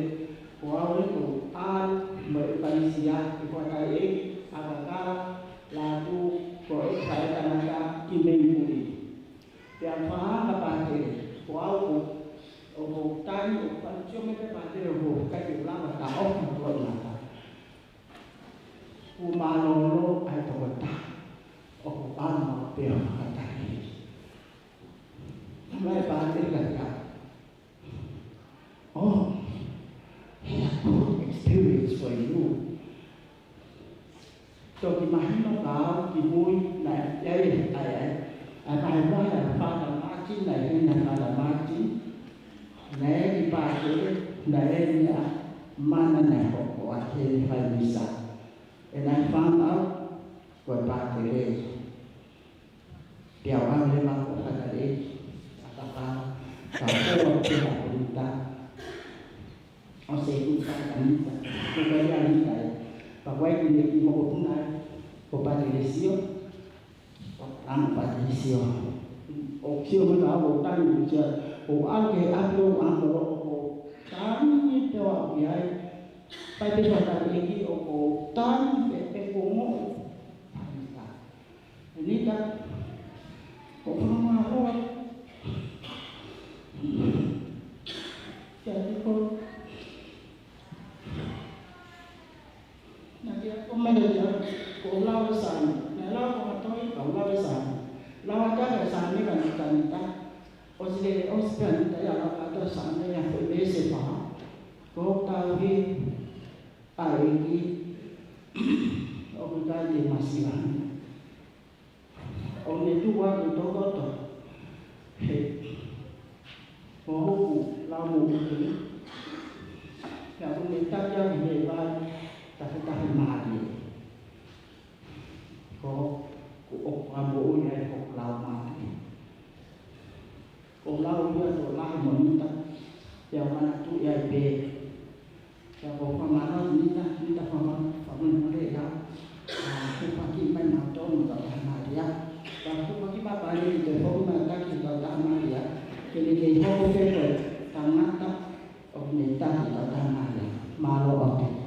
ko au ē ʻoku ou ʻalu mo e ʻekalesia, ʻi he Fuataʻi ʻEiki, ʻAkakala, Lātū, ko e ʻEiki Faʻētangata ki Melipuni. Pea fakahā ʻa e pātele, ko au ʻoku, ʻoku ou tali, ʻoku tali sio mai pē pātele ʻoku ʻikai ke lava ʻo taʻofi ʻa e ngata. Kuo mālōlō ʻa e tokotaha ʻoku ʻalu maʻu pē ʻo fakatali. Talamai ʻe he pātele kiate au, "Oh, it's a good experience for you." Toki mahino kia au kimui naʻe ʻi ai, ʻi ai, ʻi ai, ʻi ai, ʻi ai, ʻi ai, ʻi ai, ʻi ai, Father Martin, naʻe ʻi heni ʻa Father Martin, naʻe ʻi ai e kiʻi pātele, naʻe ʻi ai e meʻa mana naʻe hoko ʻaki heni fai misa. ʻE naʻe fānau, ko e pātele. Pea u ʻalu leva ʻo fakatali ʻa e kaka, ka ko au pē ʻa Anita. ʻO se ku ka Anita. Ko ka ia Anita ē. Pea ko e kiʻi meʻa mokopuna ē. Ko Pātele Sio. ʻO ʻamu Pātele Sio. ʻO sio mai ka ʻo tali ʻo sio. ʻO ʻalu ki he ʻapi ʻo ʻamu ʻo ʻo tali ni te o ʻapi ai. Pea te fakatali ʻEiki ʻo ko tali pē pē ko mo. Anita. Anita, ko e fakamālō atu kiate koe. Naʻa ke ako mai ia, ko e lau e Saame. Naʻe lau ko e toi, ko e lau e Saame. Lau atu e Saame kia Anita. ʻOsi lele, ʻosi pē Anita ia lau atu e Saame ia ko e veesi fā. Ko e tauhi ʻa e ʻEiki, ʻoku ʻikai te masiva. ʻO ne tuku ʻa e tokoto he ko hoku lau mo utu. Pea ʻoku ne taki au he vai tafitafi mālie. Ko hoku ʻoku ʻamu ʻo ia ʻi hoku lau mālie. Ko e lau ia ʻo e lahi mo Anita, pea u manatuʻi ai pē. Pea ko e fakamālō Anita, Anita fakamālō, fakamālō ia. ʻA, hūfaki mai mautolu mo e Tamai Malia. Pea hūfaki mai pale ki te foki mai taki ki he Tamai Malia. Ke ne kei hoko pē ko e tangata ʻoku ne taki ki he Tamai Malia. Mālō ʻaupito.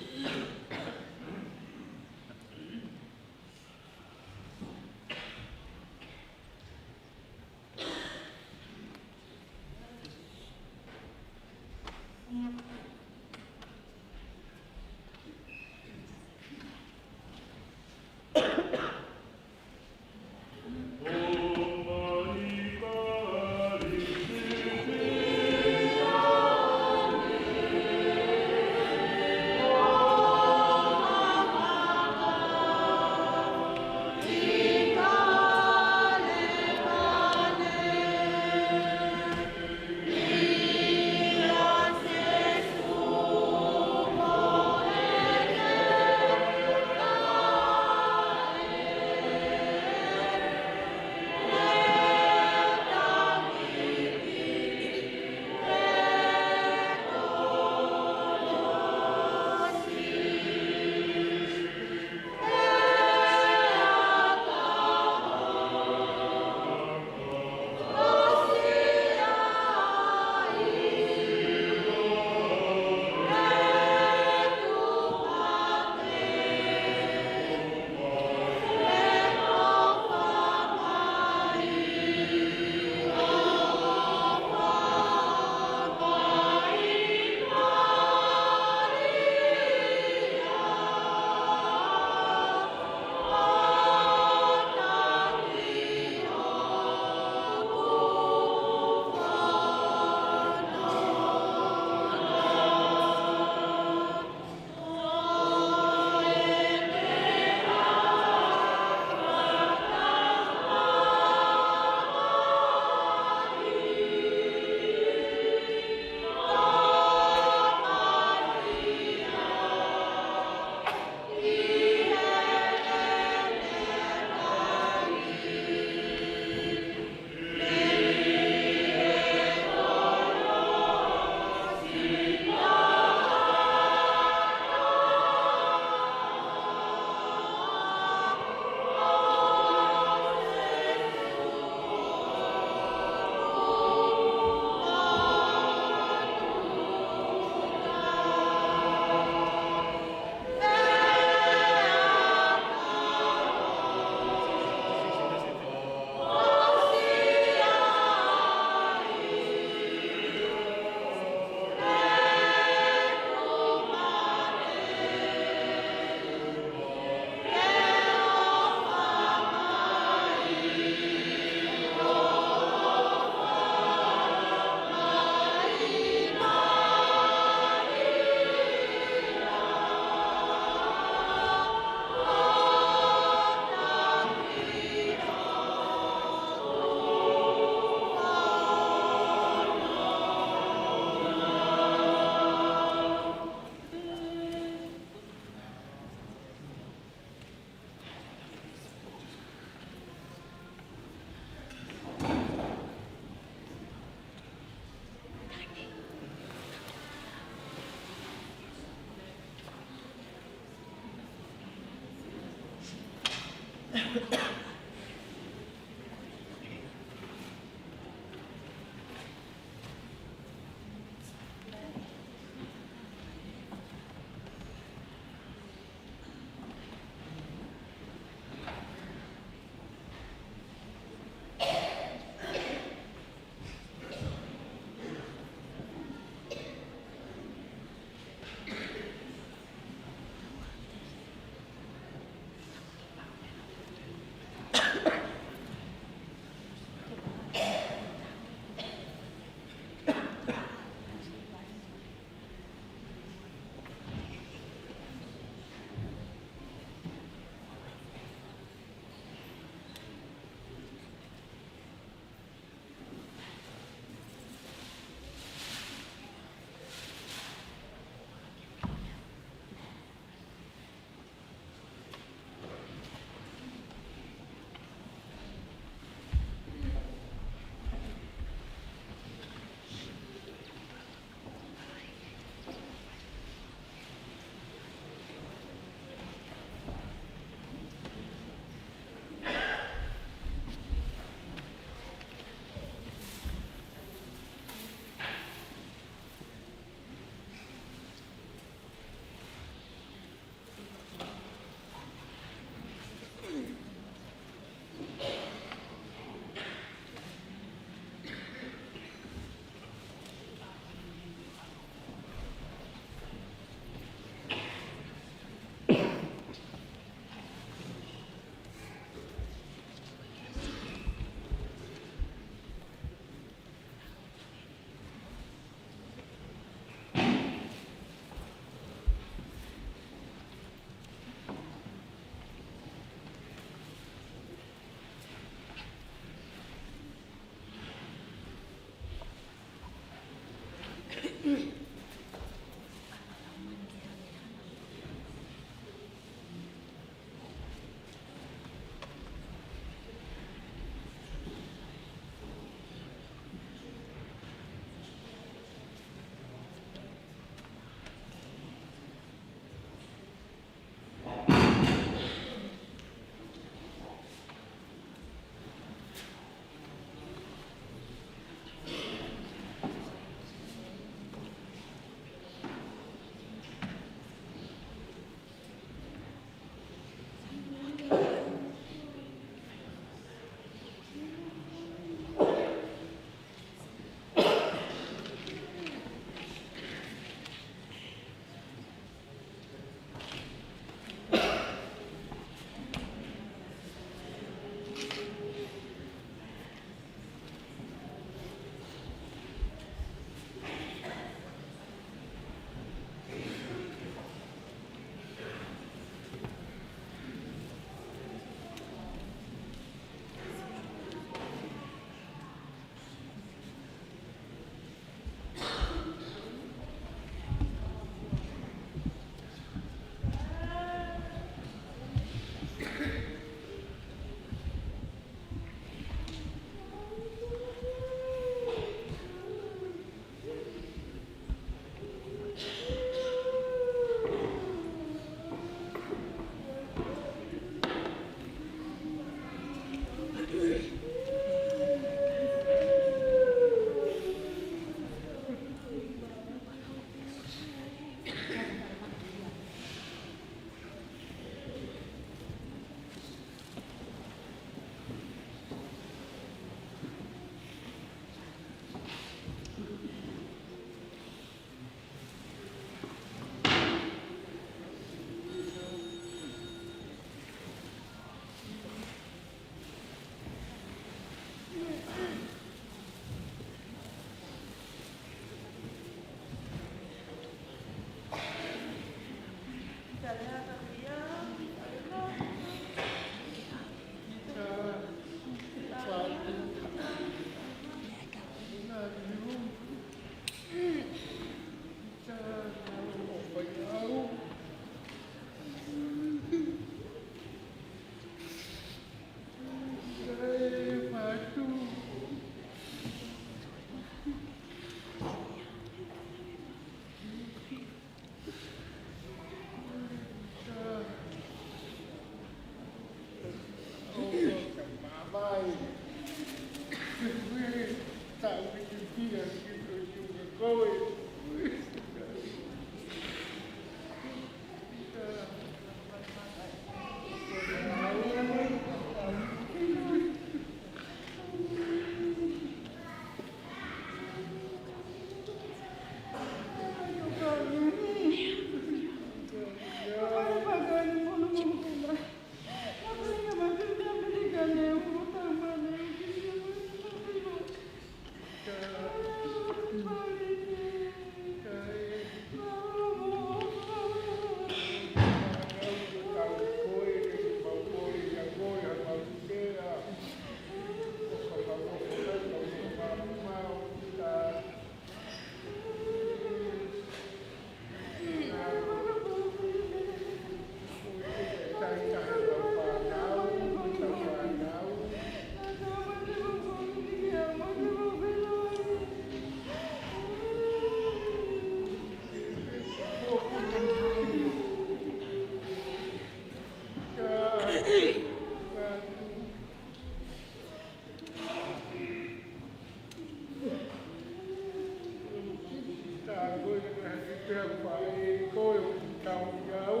Pea ko e ko e tau i au.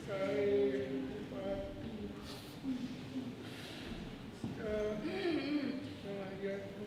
Kae patu. Ka, ka ia tu.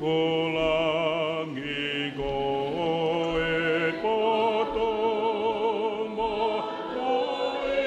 Ko langi ko e poto mo ko e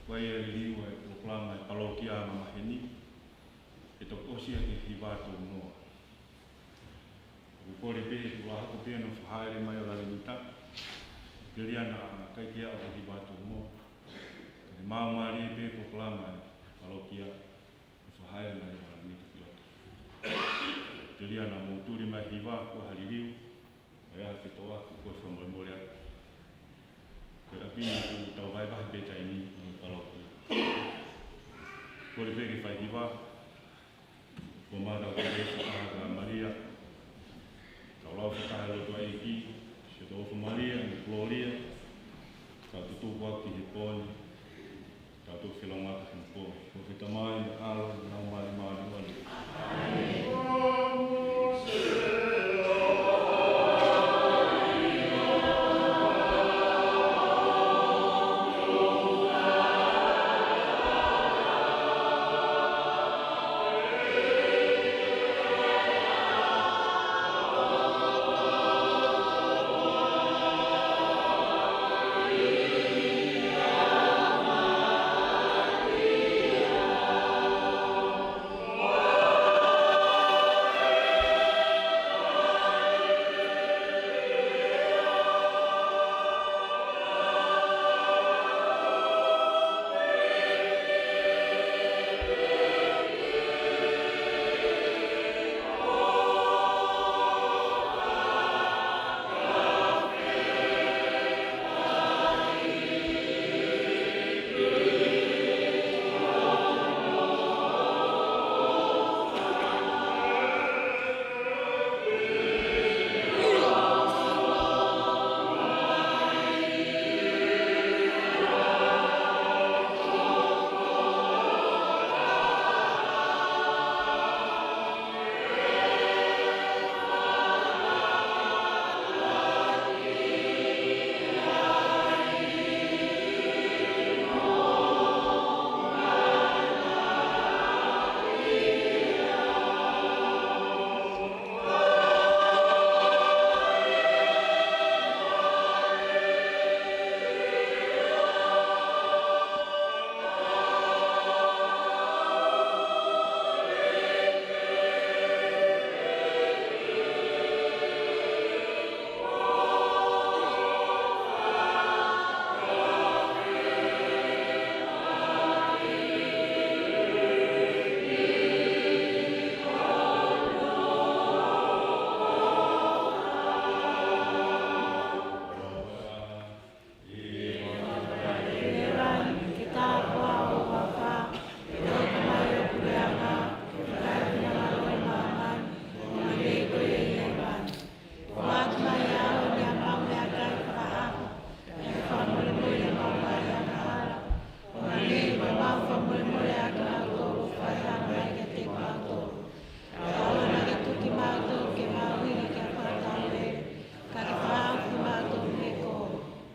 Ko ia e liliu ʻa e polokalama ʻa e palokia ʻanamaheni, ʻe toki ʻosi ʻaki e hiva ʻe tolu noa. ʻOku kole pē ʻe Tulaʻi Hako pē ʻa e nofo hāʻele mai ʻo Lalemita, telia naʻa ʻikai ke aʻu ki he hiva ʻe tolu noa. Ka ne maumālie pē polokalama ʻa e palokia, nofo hāʻele mai ʻo Lalemita ki loto. Telia naʻa mou tuli mai hiva, ko ha liliu, ʻa ia ke toa, ko e fakamolemole atu. Ko e ʻapi ni ʻoku tau vahevahe pē taimi ʻi he palokia. Kole pē ke fai hiva, ko e mātau ke ke fakahā kia Malia. Tau lau fakahā loto ʻEiki, Siʻotoʻofa Malia, mo Kololia, tau tutuku atu ki he pō ni, tau tuku felonga ki he pō. Ko e Tamai, mo e ʻAlo, mo e Laumālie Māʻoniʻoni.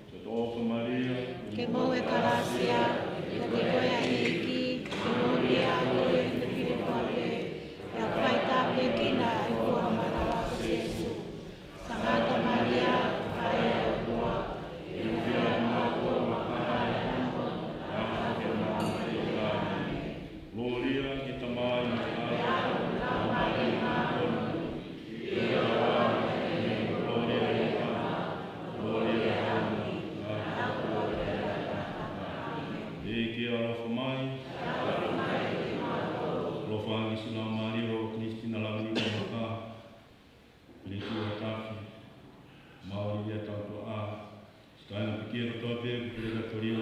Siʻotoʻofa Malia, ke maʻu e kalāsia, ʻiate koe ʻa e ʻEiki, ke moʻui ʻa koe ʻi he fefine kovi, pea faitāpuekina ʻa e fua ʻo ho manava ko Sīsū. Sangata Malia, faʻē ʻo e ʻOtua, ʻi he fiemaʻu ʻa e ʻOtua, ʻa e ʻOtua. Kolōlia ki he Tamai, mo e ʻAlo, mo e Laumālie Māʻoniʻoni. ʻEiki ʻaloʻofa mai, ʻaloʻofa ange siʻi Laumālie ʻo Kilisitiana Lavenika Maka, Letiua Tafi, Maʻolia Tautuʻa, siʻi kāinga pekia kotoa pē ʻoku pule ʻi he katolia,